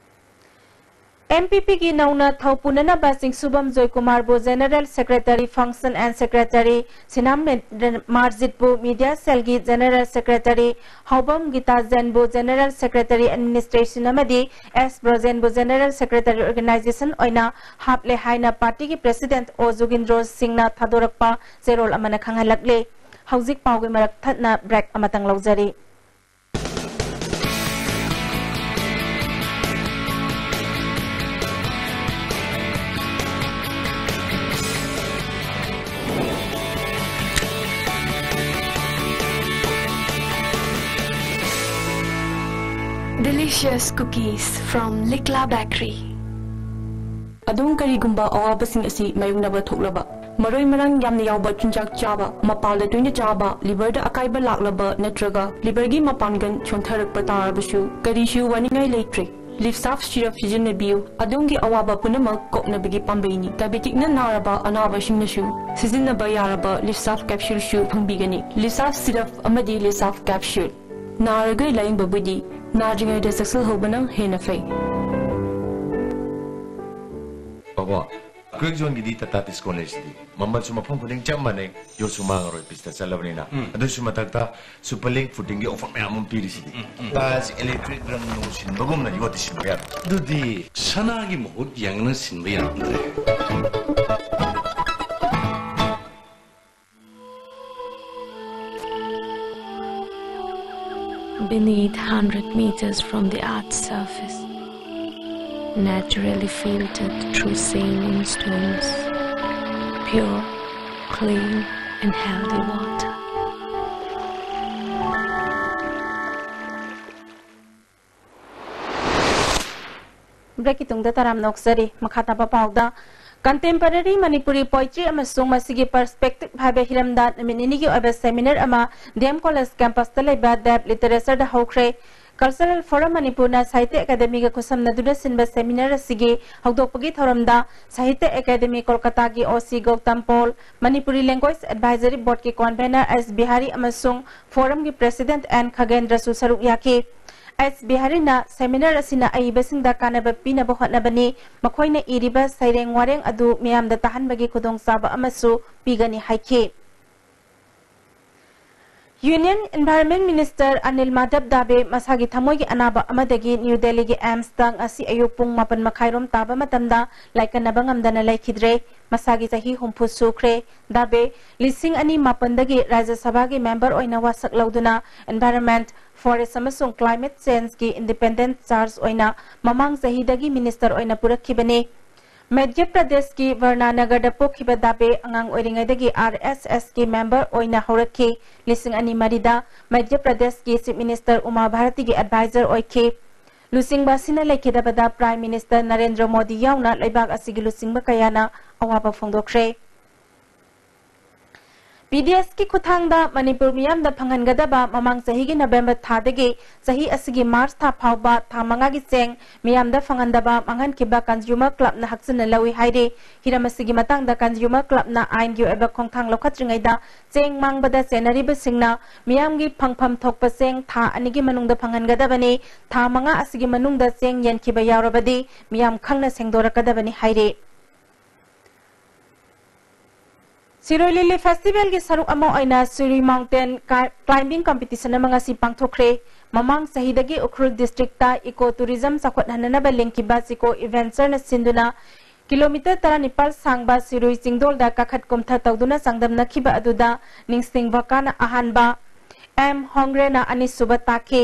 ꯑꯦꯝ ꯄꯤ ꯄꯤꯒꯤ ꯅꯧꯅ ꯊꯧ ꯄꯨꯅꯅꯕ ꯆꯤꯡꯁꯨꯕꯝ ꯖꯣꯏꯀꯨꯃꯥꯔꯕꯨ General Secretary Function and Secretary, Sinam ꯃꯦ-, ꯃꯥꯔꯖꯤꯠꯄꯨ Media Cellꯒꯤ General Secretary, ꯍꯥꯎꯕꯝ ꯒꯤꯇꯥ ꯖꯦꯟꯕꯨ General Secretary Administration ꯑꯃꯗꯤ ꯑꯦꯁ ꯕ꯭ꯔꯣꯖꯦꯟꯕꯨ General Secretary Organization ꯑꯣꯏꯅ ꯍꯥꯞꯂꯦ ꯍꯥꯏꯅ ꯄꯥꯔꯇꯤꯒꯤ President ꯑꯣ ꯖꯨꯒꯤꯟꯗ꯭ꯔꯣ ꯁꯤꯡꯅ ꯊꯥꯗꯣꯔꯛꯄ ꯆꯦꯔꯣꯜ ꯑꯃꯅ ꯈꯪꯍꯜꯂꯛꯂꯦ꯫ ꯍꯧꯖꯤꯛ ꯄꯥꯎꯒꯤ ꯃꯔꯛ ꯊꯠꯅ break ꯑꯃꯇꯪ ꯂꯧꯖꯔꯤ꯫ Delicious cookies from Likla Bakery. ꯑꯗꯨꯝ ꯀꯔꯤꯒꯨꯝꯕ ꯑꯋꯥꯕꯁꯤꯡ ꯑꯁꯤ ꯃꯥꯌꯣꯛꯅꯕ ꯊꯣꯛꯂꯕ, ꯃꯔꯣꯏ ꯃꯔꯥꯡ ꯌꯥꯝꯅ ꯌꯥꯎꯕ ꯆꯤꯟꯖꯥꯛ ꯆꯥꯕ, ꯃꯄꯥꯜꯗ ꯇꯣꯏꯅ ꯆꯥꯕ, ꯂꯤꯚꯔꯗ ꯑꯀꯥꯏꯕ ꯂꯥꯛꯂꯕ ꯅꯠꯇ꯭ꯔꯒ ꯂꯤꯚꯔꯒꯤ ꯃꯄꯥꯡꯒꯜ ꯁꯣꯟꯊꯔꯛꯄ ꯇꯥꯔꯕꯁꯨ ꯀꯔꯤꯁꯨ ꯋꯥꯅꯤꯡꯉꯥꯏ ꯂꯩꯇ꯭ꯔꯦ꯫ ꯂꯤꯞꯁꯥꯐ ꯁꯤꯔꯞ ꯁꯤꯖꯤꯟꯅꯕꯤꯌꯨ, ꯑꯗꯣꯝꯒꯤ ꯑꯋꯥꯕ ꯄꯨꯝꯅꯃꯛ ꯀꯣꯛꯅꯕꯒꯤ ꯄꯥꯝꯕꯩꯅꯤ꯫ ꯗꯥꯏꯕꯦꯇꯤꯛꯅ ꯅꯥꯔꯕ ꯑꯅꯥꯕꯁꯤꯡꯅꯁꯨ ꯁꯤꯖꯤꯟꯅꯕ ꯌꯥꯔꯕ ꯂꯤꯞꯁꯥꯐ ꯀꯦꯞꯁꯨꯜꯁꯨ ꯐꯪꯕꯤꯒꯅꯤ꯫ ꯂꯤꯞꯁꯥꯐ ꯁꯤꯔꯞ ꯑꯃꯗꯤ ꯂꯤꯞꯁꯥꯐ ꯀꯦꯞꯁꯨꯜ꯫ ꯅꯥꯔꯒ ꯂꯥꯌꯦꯡꯕꯕꯨꯗꯤ ꯅꯥꯗ꯭ꯔꯤꯉꯩꯗ ꯆꯦꯛꯁꯤꯜꯍꯧꯕꯅ ꯍꯦꯟꯅ ꯐꯩ꯫ ꯕꯥꯕꯥ, ꯀ꯭ꯋꯤꯛ ꯖꯣꯟꯒꯤꯗꯤ ꯇꯥꯇꯥ ꯗꯤꯁꯀꯥꯎꯟ ꯂꯩꯁꯤꯗꯤ꯫ ꯃꯃꯜꯁꯨ ꯃꯐꯝ ꯈꯨꯗꯤꯡ ꯆꯞ ꯃꯥꯟꯅꯩ, ꯌꯣꯠꯁꯨ ꯃꯥꯡꯉꯔꯣꯏ, ꯄꯤꯁꯇ ꯆꯠꯂꯕꯅꯤꯅ꯫ ꯎꯝ꯫ ꯑꯗꯨꯁꯨ ꯃꯊꯛꯇ ꯁꯨꯄꯔ ꯂꯤꯡ ꯐꯨꯇꯤꯡꯒꯤ ꯑꯣꯐꯔ ꯃꯌꯥꯝ ꯑꯃ ꯄꯤꯔꯤꯁꯤꯗꯤ꯫ ꯎꯝ, ꯎꯝ꯫ ꯇꯥꯏꯜꯁ ꯏꯂꯦꯛꯇ꯭ꯔꯤꯛ ꯔꯪ ꯅꯨꯡ ꯁꯤꯟꯕꯒꯨꯝꯅ ꯌꯣꯠꯇꯤ ꯁꯤꯟꯕ ꯌꯥꯔꯣꯏ꯫ ꯑꯗꯨꯗꯤ ꯁꯅꯥꯒꯤ ꯃꯍꯨꯠ ꯌꯦꯡꯉꯅ ꯁꯤꯟꯕ ꯌꯥꯔꯝꯗ꯭ꯔꯦ꯫ Beneath, hundred meters from the earth's surface, naturally filtered through saline stones, pure, clean, and healthy water. Break ꯀꯤ ꯇꯨꯡꯗ ꯇꯔꯥꯝꯅ ꯑꯣꯛꯆꯔꯤ꯫ ꯃꯈꯥ ꯇꯥꯕ ꯄꯥꯎꯗ, Contemporary Manipuri Poetry ꯑꯃꯁꯨꯡ ꯃꯁꯤꯒꯤ Perspective ꯍꯥꯏꯕ ꯍꯤꯔꯝꯗ ꯅꯨꯃꯤꯠ ꯅꯤꯅꯤꯒꯤ ꯑꯣꯏꯕ seminar ꯑꯃ D M College campus ꯇ ꯂꯩꯕ ꯗꯦꯕ ꯂꯤꯇꯔꯦꯆꯔꯗ ꯍꯧꯈ꯭ꯔꯦ꯫ Cultural Forum ꯃꯅꯤꯄꯨꯔꯅ ꯁꯥꯍꯤꯇ꯭ꯌ ꯑꯦꯀꯥꯗꯦꯃꯤꯒ ꯈꯨꯠꯁꯝꯅꯗꯨꯅ ꯁꯤꯟꯕ seminar ꯑꯁꯤꯒꯤ ꯍꯧꯗꯣꯛꯄꯒꯤ ꯊꯧꯔꯝꯗ ꯁꯥꯍꯤꯇ꯭ꯌ ꯑꯦꯀꯥꯗꯦꯃꯤ ꯀꯣꯜꯀꯇꯥꯒꯤ O C Gautam Paul, Manipuri Language Advisory Board ꯀꯤ convener S ꯕꯤꯍꯥꯔꯤ ꯑꯃꯁꯨꯡ Forum ꯒꯤ President N ꯈꯒꯦꯟꯗ꯭ꯔꯁꯨ ꯁꯔꯨꯛ ꯌꯥꯈꯤ꯫ S ꯕꯤꯍꯥꯔꯤꯅ seminar ꯑꯁꯤꯅ ꯑꯏꯕꯁꯤꯡꯗ ꯀꯥꯟꯅꯕ ꯄꯤꯅꯕ ꯍꯣꯠꯅꯕꯅꯤ, ꯃꯈꯣꯏꯅ ꯏꯔꯤꯕ ꯁꯩꯔꯦꯡ ꯋꯥꯔꯦꯡ ꯑꯗꯨ ꯃꯤꯌꯥꯝꯗ ꯇꯥꯍꯟꯕꯒꯤ ꯈꯨꯗꯣꯡꯆꯥꯕ ꯑꯃꯁꯨ ꯄꯤꯒꯅꯤ ꯍꯥꯏꯈꯤ꯫ Union Environment Minister Anil Madhab ꯗꯥꯕꯦ ꯃꯁꯥꯒꯤ ꯊꯃꯣꯏꯒꯤ ꯑꯅꯥꯕ ꯑꯃꯗꯒꯤ ꯅ꯭ꯌꯨ ꯗꯦꯜꯂꯤꯒꯤ ꯑꯦꯝꯁꯇ ꯉꯁꯤ ꯑꯌꯨꯛ ꯄꯨꯡ ꯃꯥꯄꯟ ꯃꯈꯥꯏꯔꯣꯝ ꯇꯥꯕ ꯃꯇꯝꯗ ꯂꯥꯏꯀꯠꯅꯕ ꯉꯝꯗꯅ ꯂꯩꯈꯤꯗ꯭ꯔꯦ꯫ ꯃꯁꯥꯒꯤ ꯆꯍꯤ ꯍꯨꯝꯐꯨ ꯁꯨꯈ꯭ꯔꯦ꯫ ꯗꯥꯕꯦ ꯂꯤꯁꯤꯡ ꯑꯅꯤ ꯃꯥꯄꯟꯗꯒꯤ ꯔꯥꯖ꯭ꯌ ꯁꯚꯥꯒꯤ ꯃꯦꯝꯕꯔ ꯑꯣꯏꯅ ꯋꯥꯁꯛ ꯂꯧꯗꯨꯅ Environment, Forest ꯑꯃꯁꯨꯡ Climate Change ꯀꯤ Independent Charge ꯑꯣꯏꯅ ꯃꯃꯥꯡ ꯆꯍꯤꯗꯒꯤ ꯃꯤꯅꯤꯁꯇꯔ ꯑꯣꯏꯅ ꯄꯨꯔꯛꯈꯤꯕꯅꯤ꯫ ꯃꯙ꯭ꯌ ꯄ꯭ꯔꯗꯦꯁꯀꯤ ꯕꯔꯅꯥꯅꯒꯔꯗ ꯄꯣꯛꯈꯤꯕ ꯗꯥꯕꯦ ꯑꯉꯥꯡ ꯑꯣꯏꯔꯤꯉꯩꯗꯒꯤ ꯑꯥꯔ ꯑꯦꯁ ꯑꯦꯁꯀꯤ ꯃꯦꯝꯕꯔ ꯑꯣꯏꯅ ꯍꯧꯔꯛꯈꯤ꯫ ꯂꯤꯁꯤꯡ ꯑꯅꯤ ꯃꯔꯤꯗ ꯃꯙ꯭ꯌ ꯄ꯭ꯔꯗꯦꯁꯀꯤ ꯆꯤꯐ ꯃꯤꯅꯤꯁꯇꯔ ꯎꯃꯥ ꯚꯥꯔꯇꯤꯒꯤ ꯑꯦꯗꯚꯥꯏꯖꯔ ꯑꯣꯏꯈꯤ꯫ ꯂꯨꯆꯤꯡꯕ ꯑꯁꯤꯅ ꯂꯩꯈꯤꯗꯕꯗ ꯄ꯭ꯔꯥꯏꯝ ꯃꯤꯅꯤꯁꯇꯔ ꯅꯔꯦꯟꯗ꯭ꯔ ꯃꯣꯗꯤ ꯌꯥꯎꯅ ꯂꯩꯕꯥꯛ ꯑꯁꯤꯒꯤ ꯂꯨꯆꯤꯡꯕ ꯀꯌꯥꯅ ꯑꯋꯥꯕ ꯐꯣꯡꯗꯣꯛꯈ꯭ꯔꯦ꯫ ꯄꯤ ꯗꯤ ꯑꯦꯁꯀꯤ ꯈꯨꯠꯊꯥꯡꯗ ꯃꯅꯤꯄꯨꯔ ꯃꯤꯌꯥꯝꯗ ꯐꯪꯍꯟꯒꯗꯕ ꯃꯃꯥꯡ ꯆꯍꯤꯒꯤ ꯅꯕꯦꯝꯕꯔ ꯊꯥꯗꯒꯤ ꯆꯍꯤ ꯑꯁꯤꯒꯤ ꯃꯥꯔꯆ ꯊꯥ ꯐꯥꯎꯕ ꯊꯥ ꯃꯉꯥꯒꯤ ꯆꯦꯡ ꯃꯤꯌꯥꯝꯗ ꯐꯪꯍꯟꯗꯕ ꯃꯥꯡꯍꯟꯈꯤꯕ ꯀꯟꯖꯨꯃꯔ ꯀ꯭ꯂꯕꯅ ꯍꯛꯆꯤꯟꯅ ꯂꯧꯏ ꯍꯥꯏꯔꯤ꯫ ꯍꯤꯔꯝ ꯑꯁꯤꯒꯤ ꯃꯇꯥꯡꯗ ꯀꯟꯖꯨꯃꯔ ꯀ꯭ꯂꯕꯅ ꯑꯥꯏꯟꯒꯤ ꯑꯣꯏꯕ ꯈꯣꯡꯊꯥꯡ ꯂꯧꯈꯠꯇ꯭ꯔꯤꯉꯩꯗ ꯆꯦꯡ ꯃꯥꯡꯕꯗ ꯆꯦꯟꯅꯔꯤꯕꯁꯤꯡꯅ ꯃꯤꯌꯥꯝꯒꯤ ꯐꯪꯐꯝ ꯊꯣꯛꯄ ꯆꯦꯡ ꯊꯥ ꯑꯅꯤꯒꯤ ꯃꯅꯨꯡꯗ ꯐꯪꯍꯟꯒꯗꯕꯅꯤ꯫ ꯊꯥ ꯃꯉꯥ ꯑꯁꯤꯒꯤ ꯃꯅꯨꯡꯗ ꯆꯦꯡ ꯌꯦꯟꯈꯤꯕ ꯌꯥꯎꯔꯕꯗꯤ ꯃꯤꯌꯥꯝ ꯈꯪꯅ ꯁꯦꯡꯗꯣꯔꯛꯀꯗꯕꯅꯤ ꯍꯥꯏꯔꯤ꯫ ꯁꯤꯔꯣꯏ ꯂꯤꯂꯤ ꯐꯦꯁꯇꯤꯚꯦꯜꯒꯤ ꯁꯔꯨꯛ ꯑꯃ ꯑꯣꯏꯅ ꯁꯤꯔꯨꯏ ꯃꯥꯎꯟꯇꯦꯟ ꯀꯥ-, ꯀ꯭ꯂꯥꯏꯝꯕꯤꯡ ꯀꯝꯄꯤꯇꯤꯁꯟ ꯑꯃ ꯉꯁꯤ ꯄꯥꯡꯊꯣꯛꯈ꯭ꯔꯦ꯫ ꯃꯃꯥꯡ ꯆꯍꯤꯗꯒꯤ ꯎꯈ꯭ꯔꯨꯜ ꯗꯤꯁꯇ꯭ꯔꯤꯛꯇ ꯏꯀꯣ ꯇꯨꯔꯤꯖꯝ ꯆꯥꯎꯈꯠꯍꯟꯅꯅꯕ ꯂꯤꯡꯈꯤꯕ ꯆꯤꯀꯣ ꯏꯚꯦꯟꯆꯔꯅ ꯁꯤꯟꯗꯨꯅ ꯀꯤꯂꯣꯃꯤꯇꯔ ꯇꯔꯥꯅꯤꯄꯥꯜ ꯁꯥꯡꯕ ꯁꯤꯔꯨꯏ ꯆꯤꯡꯗꯣꯜꯗ ꯀꯥꯈꯠ ꯀꯨꯝꯊ ꯇꯧꯗꯨꯅ ꯆꯥꯡꯗꯝꯅꯈꯤꯕ ꯑꯗꯨꯗ ꯅꯤꯡꯁꯤꯡ ꯚꯀꯥꯅ ꯑꯍꯥꯟꯕ, ꯑꯦꯝ ꯍꯣꯡꯒ꯭ꯔꯦꯅ ꯑꯅꯤꯁꯨꯕ ꯇꯥꯈꯤ꯫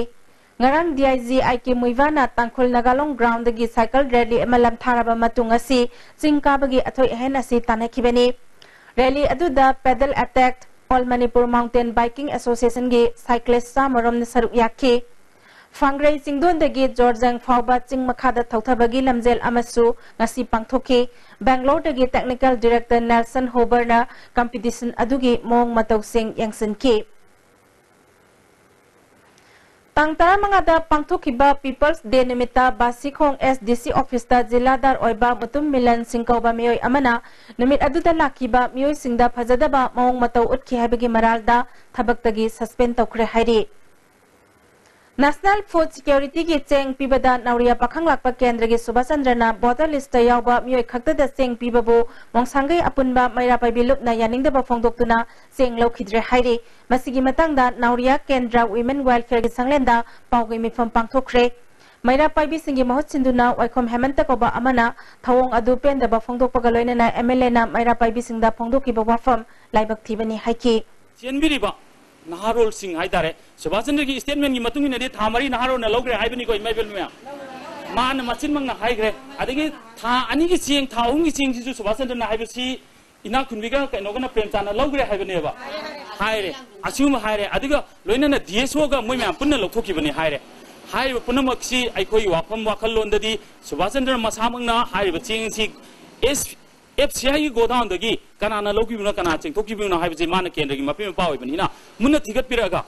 ꯉꯔꯥꯡ D I G I K ꯃꯨꯏꯚꯥꯅ ꯇꯥꯡꯈꯨꯜ ꯅꯥꯒꯥꯂꯣꯡ ꯒ꯭ꯔꯥꯎꯟꯗꯒꯤ ꯁꯥꯏꯀꯜ ꯔꯦꯂꯤ ꯑꯃ ꯂꯝꯊꯥꯔꯕ ꯃꯇꯨꯡ ꯑꯁꯤ ꯆꯤꯡ ꯀꯥꯕꯒꯤ ꯑꯊꯣꯏ ꯑꯍꯦꯟ ꯑꯁꯤ ꯇꯥꯟꯅꯈꯤꯕꯅꯤ꯫ ꯔꯦꯂꯤ ꯑꯗꯨꯗ pedal attack, all Manipur mountain biking ꯑꯦꯁꯣꯁꯤꯌꯦꯁꯟꯒꯤ ꯁꯥꯏꯀ꯭ꯂꯤꯁ ꯆꯥꯝꯃꯔꯣꯝꯅ ꯁꯔꯨꯛ ꯌꯥꯈꯤ꯫ ꯐꯥꯡꯒ꯭ꯔꯩ ꯆꯤꯡꯗꯣꯟꯗꯒꯤ ꯖꯣꯔꯖꯪ ꯐꯥꯎꯕ ꯆꯤꯡ ꯃꯈꯥꯗ ꯊꯧꯊꯕꯒꯤ ꯂꯝꯖꯦꯜ ꯑꯃꯁꯨ ꯉꯁꯤ ꯄꯥꯡꯊꯣꯛꯈꯤ꯫ ꯕꯦꯡꯒ꯭ꯂꯣꯔꯗꯒꯤ ꯇꯦꯛꯅꯤꯀꯦꯜ ꯗꯤꯔꯦꯛꯇꯔ ꯅꯦꯜꯁꯟ ꯍꯣꯕꯔꯅ ꯀꯝꯄꯤꯇꯤꯁꯟ ꯑꯗꯨꯒꯤ ꯃꯑꯣꯡ ꯃꯇꯧꯁꯤꯡ ꯌꯦꯡꯁꯤꯟꯈꯤ꯫ ꯇꯥꯡ ꯇꯔꯥꯃꯉꯥꯗ ꯄꯥꯡꯊꯣꯛꯈꯤꯕ ꯄꯤꯄꯜꯁ ꯗꯦ ꯅꯨꯃꯤꯠꯇ ꯕꯥꯁꯤꯈꯣꯡ ꯑꯦꯁ ꯗꯤ ꯁꯤ ꯑꯣꯐꯤꯁꯇ ꯖꯤꯂꯥꯗꯥꯔ ꯑꯣꯏꯕ ꯃꯨꯇꯨꯝ ꯃꯤꯂꯟ ꯁꯤꯡ ꯀꯧꯕ ꯃꯤꯑꯣꯏ ꯑꯃꯅ ꯅꯨꯃꯤꯠ ꯑꯗꯨꯗ ꯂꯥꯛꯈꯤꯕ ꯃꯤꯑꯣꯏꯁꯤꯡꯗ ꯐꯖꯗꯕ ꯃꯑꯣꯡ ꯃꯇꯧ ꯎꯠꯈꯤ ꯍꯥꯏꯕꯒꯤ ꯃꯔꯥꯜꯗ ꯊꯕꯛꯇꯒꯤ ꯁꯁꯄꯦꯟ ꯇꯧꯈ꯭ꯔꯦ ꯍꯥꯏꯔꯤ꯫ ꯅꯦꯁꯅꯦꯜ ꯐꯨꯗ ꯁꯤꯀ꯭ꯌꯨꯔꯤꯇꯤꯒꯤ ꯆꯦꯡ ꯄꯤꯕꯗ ꯅꯥꯎꯔꯤꯌꯥ ꯄꯥꯈꯪ ꯂꯥꯛꯄ ꯀꯦꯟꯗ꯭ꯔꯒꯤ ꯁꯨꯕꯥꯁ ꯆꯟꯗ꯭ꯔꯅ ꯚꯣꯇꯔ ꯂꯤꯁꯇ ꯌꯥꯎꯕ ꯃꯤꯑꯣꯏ ꯈꯛꯇꯗ ꯆꯦꯡ ꯄꯤꯕꯕꯨ ꯃꯣꯡꯁꯥꯡꯒꯩ ꯑꯄꯨꯟꯕ ꯃꯩꯔꯥ ꯄꯥꯏꯕꯤ ꯂꯨꯞꯅ ꯌꯥꯅꯤꯡꯗꯕ ꯐꯣꯡꯗꯣꯛꯇꯨꯅ ꯆꯦꯡ ꯂꯧꯈꯤꯗ꯭ꯔꯦ ꯍꯥꯏꯔꯤ꯫ ꯃꯁꯤꯒꯤ ꯃꯇꯥꯡꯗ ꯅꯥꯎꯔꯤꯌꯥ ꯀꯦꯟꯗ꯭ꯔ ꯋꯤꯃꯦꯟ ꯋꯦꯜꯐꯤꯌꯔꯒꯤ ꯁꯪꯂꯦꯟꯗ ꯄꯥꯎꯒꯤ ꯃꯤꯐꯝ ꯄꯥꯡꯊꯣꯛꯈ꯭ꯔꯦ꯫ ꯃꯩꯔꯥ ꯄꯥꯏꯕꯤꯁꯤꯡꯒꯤ ꯃꯍꯨꯠ ꯁꯤꯟꯗꯨꯅ ꯋꯥꯏꯈꯣꯝ ꯍꯦꯃꯟꯇ ꯀꯧꯕ ꯑꯃꯅ ꯊꯧꯑꯣꯡ ꯑꯗꯨ ꯄꯦꯟꯗꯕ ꯐꯣꯡꯗꯣꯛꯄꯒ ꯂꯣꯏꯅꯅ ꯑꯦꯝ ꯑꯦꯜ ꯑꯦꯅ ꯃꯩꯔꯥ ꯄꯥꯏꯕꯤꯁꯤꯡꯗ ꯐꯣꯡꯗꯣꯛꯈꯤꯕ ꯋꯥꯐꯝ ꯂꯥꯏꯕꯛ ꯊꯤꯕꯅꯤ ꯍꯥꯏꯈꯤ꯫ ꯆꯦꯟꯕꯤꯔꯤꯕ ꯅꯍꯥꯔꯣꯜꯁꯤꯡ ꯍꯥꯏꯇꯥꯔꯦ, ꯁꯨꯕꯥꯁ ꯆꯟꯗ꯭ꯔꯒꯤ ꯁ꯭ꯇꯦꯠꯃꯦꯟꯒꯤ ꯃꯇꯨꯡ ꯏꯟꯅꯗꯤ ꯊꯥ ꯃꯔꯤ ꯅꯍꯥꯔꯣꯜꯅ ꯂꯧꯈ꯭ꯔꯦ ꯍꯥꯏꯕꯅꯤꯀꯣ, ꯏꯃꯥ ꯏꯕꯦꯜ ꯃꯌꯥꯝ꯫ ꯃꯥꯅ ꯃꯆꯤꯟꯃꯛꯅ ꯍꯥꯏꯈ꯭ꯔꯦ꯫ ꯑꯗꯒꯤ ꯊꯥ ꯑꯅꯤꯒꯤ ꯆꯦꯡ, ꯊꯥ ꯑꯍꯨꯝꯒꯤ ꯆꯦꯡꯁꯤꯁꯨ ꯁꯨꯕꯥꯁ ꯆꯟꯗ꯭ꯔꯅ ꯍꯥꯏꯕꯁꯤ ꯏꯅꯥꯛ ꯈꯨꯟꯕꯤꯒ ꯀꯩꯅꯣꯒꯅ ꯄ꯭ꯔꯦꯝꯆꯥꯟꯗꯅ ꯂꯧꯈ꯭ꯔꯦ ꯍꯥꯏꯕꯅꯦꯕ꯫ ꯍꯥꯏꯔꯦ, ꯑꯁꯤꯒꯨꯝꯕ ꯍꯥꯏꯔꯦ꯫ ꯑꯗꯨꯒ ꯂꯣꯏꯅꯅ ꯗꯤ ꯑꯦꯁ ꯑꯣꯒ ꯃꯣꯏ ꯃꯌꯥꯝ ꯄꯨꯟꯅ ꯂꯧꯊꯣꯛꯈꯤꯕꯅꯤ ꯍꯥꯏꯔꯦ꯫ ꯍꯥꯏꯔꯤꯕ ꯄꯨꯝꯅꯃꯛꯁꯤ ꯑꯩꯈꯣꯏꯒꯤ ꯋꯥꯐꯝ ꯋꯥꯈꯜꯂꯣꯟꯗꯗꯤ ꯁꯨꯕꯥꯁ ꯆꯟꯗ꯭ꯔ ꯃꯁꯥꯃꯛꯅ ꯍꯥꯏꯔꯤꯕ ꯆꯦꯡ ꯑꯁꯤ ꯑꯦꯁ ꯑꯦꯐ ꯁꯤ ꯑꯥꯏꯒꯤ ꯒꯣꯗꯥꯎꯟꯗꯒꯤ ꯀꯅꯥꯅ ꯂꯧꯈꯤꯕꯅꯣ, ꯀꯅꯥ ꯆꯦꯡꯊꯣꯛꯈꯤꯕꯅꯣ ꯍꯥꯏꯕꯁꯤ ꯃꯥꯅ ꯀꯦꯟꯗ꯭ꯔꯒꯤ ꯃꯄꯤ ꯃꯄꯥ ꯑꯣꯏꯕꯅꯤꯅ ꯃꯨꯟꯅ ꯊꯤꯒꯠꯄꯤꯔꯛꯑꯒ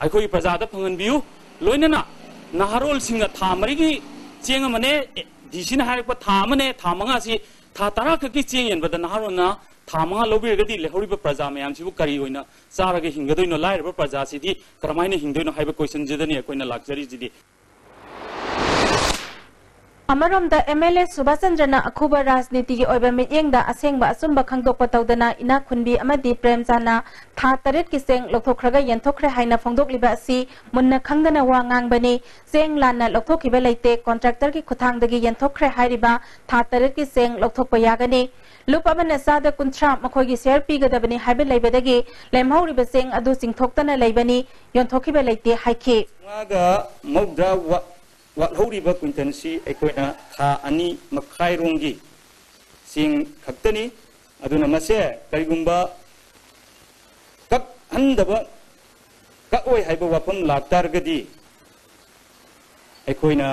ꯑꯩꯈꯣꯏꯒꯤ ꯄ꯭ꯔꯖꯥꯗ ꯐꯪꯍꯟꯕꯤꯌꯨ꯫ ꯂꯣꯏꯅꯅ ꯅꯍꯥꯔꯣꯜꯁꯤꯡꯅ ꯊꯥ ꯃꯔꯤꯒꯤ ꯆꯦꯡ ꯑꯃꯅꯦ, ꯗꯤ ꯁꯤꯅ ꯍꯥꯏꯔꯛꯄ ꯊꯥ ꯑꯃꯅꯦ, ꯊꯥ ꯃꯉꯥꯁꯤ, ꯊꯥ ꯇꯔꯥ ꯈꯛꯀꯤ ꯆꯦꯡ ꯌꯦꯟꯕꯗ ꯅꯍꯥꯔꯣꯜꯅ ꯊꯥ ꯃꯉꯥ ꯂꯧꯕꯤꯔꯒꯗꯤ ꯂꯩꯍꯧꯔꯤꯕ ꯄ꯭ꯔꯖꯥ ꯃꯌꯥꯝꯁꯤꯕꯨ ꯀꯔꯤ ꯑꯣꯏꯅ ꯆꯥꯔꯒ ꯍꯤꯡꯒꯗꯣꯏꯅꯣ? ꯂꯥꯏꯔꯕ ꯄ꯭ꯔꯖꯥꯁꯤꯗꯤ ꯀꯔꯝꯍꯥꯏꯅ ꯍꯤꯡꯗꯣꯏꯅꯣ ꯍꯥꯏꯕ ꯀꯣꯏꯁꯟꯁꯤꯗꯅꯤ ꯑꯩꯈꯣꯏꯅ ꯂꯥꯛꯆꯔꯤꯁꯤꯗꯤ꯫ ꯑꯃꯔꯣꯝꯗ, ꯑꯦꯝ ꯑꯦꯜ ꯑꯦ ꯁꯨꯕꯥꯁ ꯆꯟꯗ꯭ꯔꯅ ꯑꯈꯨꯕ ꯔꯥꯖꯅꯤꯇꯤꯒꯤ ꯑꯣꯏꯕ ꯃꯤꯠꯌꯦꯡꯗ ꯑꯁꯦꯡꯕ ꯑꯆꯨꯝꯕ ꯈꯪꯗꯣꯛꯄ ꯇꯧꯗꯅ ꯏꯅꯥꯛ ꯈꯨꯟꯕꯤ ꯑꯃꯗꯤ ꯄ꯭ꯔꯦꯝꯆꯥꯟꯅ ꯊꯥ ꯇꯔꯦꯠꯀꯤ ꯆꯦꯡ ꯂꯧꯊꯣꯛꯈ꯭ꯔꯒ ꯌꯦꯟꯊꯣꯛꯈ꯭ꯔꯦ ꯍꯥꯏꯅ ꯐꯣꯡꯗꯣꯛꯂꯤꯕ ꯑꯁꯤ ꯃꯨꯟꯅ ꯈꯪꯗꯅ ꯋꯥ ꯉꯥꯡꯕꯅꯤ꯫ ꯆꯦꯡ ꯂꯥꯟꯅ ꯂꯧꯊꯣꯛꯈꯤꯕ ꯂꯩꯇꯦ, ꯀꯣꯟꯇ꯭ꯔꯦꯛꯇꯔꯒꯤ ꯈꯨꯠꯊꯥꯡꯗꯒꯤ ꯌꯦꯟꯊꯣꯛꯈ꯭ꯔꯦ ꯍꯥꯏꯔꯤꯕ ꯊꯥ ꯇꯔꯦꯠꯀꯤ ꯆꯦꯡ ꯂꯧꯊꯣꯛꯄ ꯌꯥꯒꯅꯤ꯫ ꯂꯨꯞ ꯑꯃꯅ ꯆꯥꯗ ꯀꯨꯟꯊ꯭ꯔꯥ ꯃꯈꯣꯏꯒꯤ ꯁꯦꯌꯔ ꯄꯤꯒꯗꯕꯅꯤ ꯍꯥꯏꯕ ꯂꯩꯕꯗꯒꯤ ꯂꯦꯝꯍꯧꯔꯤꯕ ꯆꯦꯡ ꯑꯗꯨ ꯆꯤꯡꯊꯣꯛꯇꯅ ꯂꯩꯕꯅꯤ, ꯌꯣꯟꯊꯣꯛꯈꯤꯕ ꯂꯩꯇꯦ ꯍꯥꯏꯈꯤ꯫ ꯃꯉꯥꯒ ꯃꯧꯗ꯭ꯔꯥ ꯋꯥꯠ-, ꯋꯥꯠꯍꯧꯔꯤꯕ ꯀ꯭ꯋꯤꯟꯇꯜꯁꯤ ꯑꯩꯈꯣꯏꯅ ꯊꯥ ꯑꯅꯤ ꯃꯈꯥꯏꯔꯣꯝꯒꯤ ꯆꯦꯡ ꯈꯛꯇꯅꯤ꯫ ꯑꯗꯨꯅ ꯃꯁꯦ ꯀꯔꯤꯒꯨꯝꯕ ꯀꯛꯍꯟꯗꯕ, ꯀꯛꯑꯣꯏ ꯍꯥꯏꯕ ꯋꯥꯐꯝ ꯂꯥꯛꯇꯥꯔꯒꯗꯤ ꯑꯩꯈꯣꯏꯅ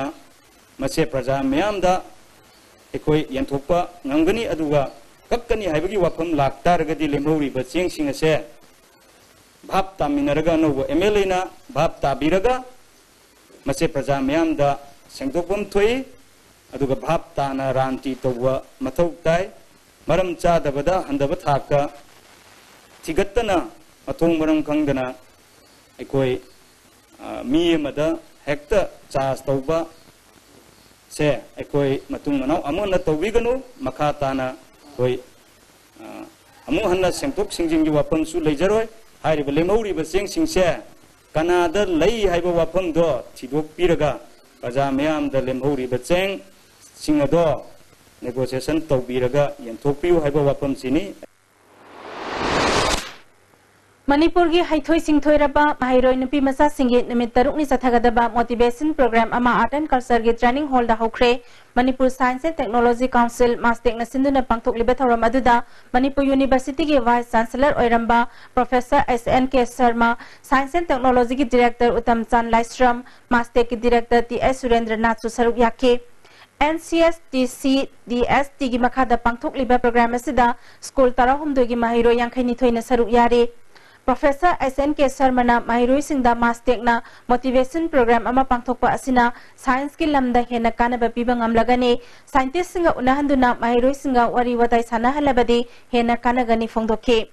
ꯃꯁꯦ ꯄ꯭ꯔꯖꯥ ꯃꯤꯌꯥꯝꯗ ꯑꯩꯈꯣꯏ ꯌꯦꯟꯊꯣꯛꯄ ꯉꯝꯒꯅꯤ꯫ ꯑꯗꯨꯒ ꯀꯛꯀꯅꯤ ꯍꯥꯏꯕꯒꯤ ꯋꯥꯐꯝ ꯂꯥꯛꯇꯥꯔꯒꯗꯤ ꯂꯦꯝꯍꯧꯔꯤꯕ ꯆꯦꯡꯁꯤꯡ ꯑꯁꯦ ꯚꯥꯞ ꯇꯥꯃꯤꯟꯅꯔꯒ ꯑꯅꯧꯕ ꯑꯦꯝ ꯑꯦꯜ ꯑꯦꯅ ꯚꯥꯞ ꯇꯥꯕꯤꯔꯒ ꯃꯁꯦ ꯄ꯭ꯔꯖꯥ ꯃꯤꯌꯥꯝꯗ ꯁꯦꯡꯗꯣꯛꯐꯝ ꯊꯣꯛꯏ꯫ ꯑꯗꯨꯒ ꯚꯥꯞ ꯇꯥꯅ ꯔꯥꯟꯇꯤ ꯇꯧꯕ ꯃꯊꯧ ꯇꯥꯏ꯫ ꯃꯔꯝ ꯆꯥꯗꯕꯗ ꯍꯟꯊꯕ ꯊꯥꯛꯇ ꯊꯤꯒꯠꯇꯅ ꯃꯊꯣꯡ ꯃꯔꯝ ꯈꯪꯗꯅ ꯑꯩꯈꯣꯏ, ꯑ, ꯃꯤ ꯑꯃꯗ ꯍꯦꯛꯇ ꯆꯥꯔꯖ ꯇꯧꯕ ꯁꯦ ꯑꯩꯈꯣꯏ ꯃꯇꯨꯡ ꯃꯅꯥꯎ ꯑꯃꯨꯛ ꯍꯟꯅ ꯇꯧꯕꯤꯒꯅꯨ꯫ ꯃꯈꯥ ꯇꯥꯅ ꯑꯩꯈꯣꯏ, ꯑ, ꯑꯃꯨꯛ ꯍꯟꯅ ꯁꯦꯡꯗꯣꯛ ꯁꯦꯡꯖꯤꯟꯒꯤ ꯋꯥꯐꯝꯁꯨ ꯂꯩꯖꯔꯣꯏ꯫ ꯍꯥꯏꯔꯤꯕ ꯂꯦꯝꯍꯧꯔꯤꯕ ꯆꯦꯡꯁꯤꯡꯁꯦ ꯀꯅꯥꯗ ꯂꯩ ꯍꯥꯏꯕ ꯋꯥꯐꯝꯗꯣ ꯊꯤꯗꯣꯛꯄꯤꯔꯒ ꯄ꯭ꯔꯖꯥ ꯃꯤꯌꯥꯝꯗ ꯂꯦꯝꯍꯧꯔꯤꯕ ꯆꯦꯡꯁꯤꯡ ꯑꯗꯣ ꯅꯦꯒꯣꯁꯤꯌꯦꯁꯟ ꯇꯧꯕꯤꯔꯒ ꯌꯦꯟꯊꯣꯛꯄꯤꯌꯨ ꯍꯥꯏꯕ ꯋꯥꯐꯝꯁꯤꯅꯤ꯫ ꯃꯅꯤꯄꯨꯔꯒꯤ ꯍꯩꯊꯣꯏ ꯁꯤꯡꯊꯣꯏꯔꯕ ꯃꯍꯩꯔꯣꯏ ꯅꯨꯄꯤ ꯃꯆꯥꯁꯤꯡꯒꯤ ꯅꯨꯃꯤꯠ ꯇꯔꯨꯛꯅꯤ ꯆꯠꯊꯒꯗꯕ motivation program ꯑꯃ Art and Cultureꯒꯤ training hallꯗ ꯍꯧꯈ꯭ꯔꯦ꯫ Manipur Science and Technology Council, MASTECꯅ ꯁꯤꯟꯗꯨꯅ ꯄꯥꯡꯊꯣꯛꯂꯤꯕ ꯊꯧꯔꯝ ꯑꯗꯨꯗ ꯃꯅꯤꯄꯨꯔ Universityꯒꯤ Vice Chancellor ꯑꯣꯏꯔꯝꯕ Professor S N K Sharma, Science and Technologyꯒꯤ Director Uttam ꯆꯥꯟ ꯂꯥꯏꯁ꯭ꯔꯝ, MASTECꯀꯤ Director T S ꯁꯨꯔꯦꯟꯗ꯭ꯔꯅꯥꯊꯁꯨ ꯁꯔꯨꯛ ꯌꯥꯈꯤ꯫ NCSTC DSTꯒꯤ ꯃꯈꯥꯗ ꯄꯥꯡꯊꯣꯛꯂꯤꯕ program ꯑꯁꯤꯗ school ꯇꯔꯥꯍꯨꯝꯗꯣꯏꯒꯤ ꯃꯍꯩꯔꯣꯏ ꯌꯥꯡꯈꯩꯅꯤꯊꯣꯏꯅ ꯁꯔꯨꯛ ꯌꯥꯔꯤ꯫ Professor S N K Sharmaꯅ ꯃꯍꯩꯔꯣꯏꯁꯤꯡꯗ MASTECꯅ motivation program ꯑꯃ ꯄꯥꯡꯊꯣꯛꯄ ꯑꯁꯤꯅ scienceꯀꯤ ꯂꯝꯗ ꯍꯦꯟꯅ ꯀꯥꯟꯅꯕ ꯄꯤꯕ ꯉꯝꯂꯒꯅꯤ, scientistꯁꯤꯡꯒ ꯎꯅꯍꯟꯗꯨꯅ ꯃꯍꯩꯔꯣꯏꯁꯤꯡꯒ ꯋꯥꯔꯤ ꯋꯥꯇꯥꯏ ꯁꯥꯟꯅꯍꯜꯂꯕꯗꯤ ꯍꯦꯟꯅ ꯀꯥꯟꯅꯒꯅꯤ ꯐꯣꯡꯗꯣꯛꯈꯤ꯫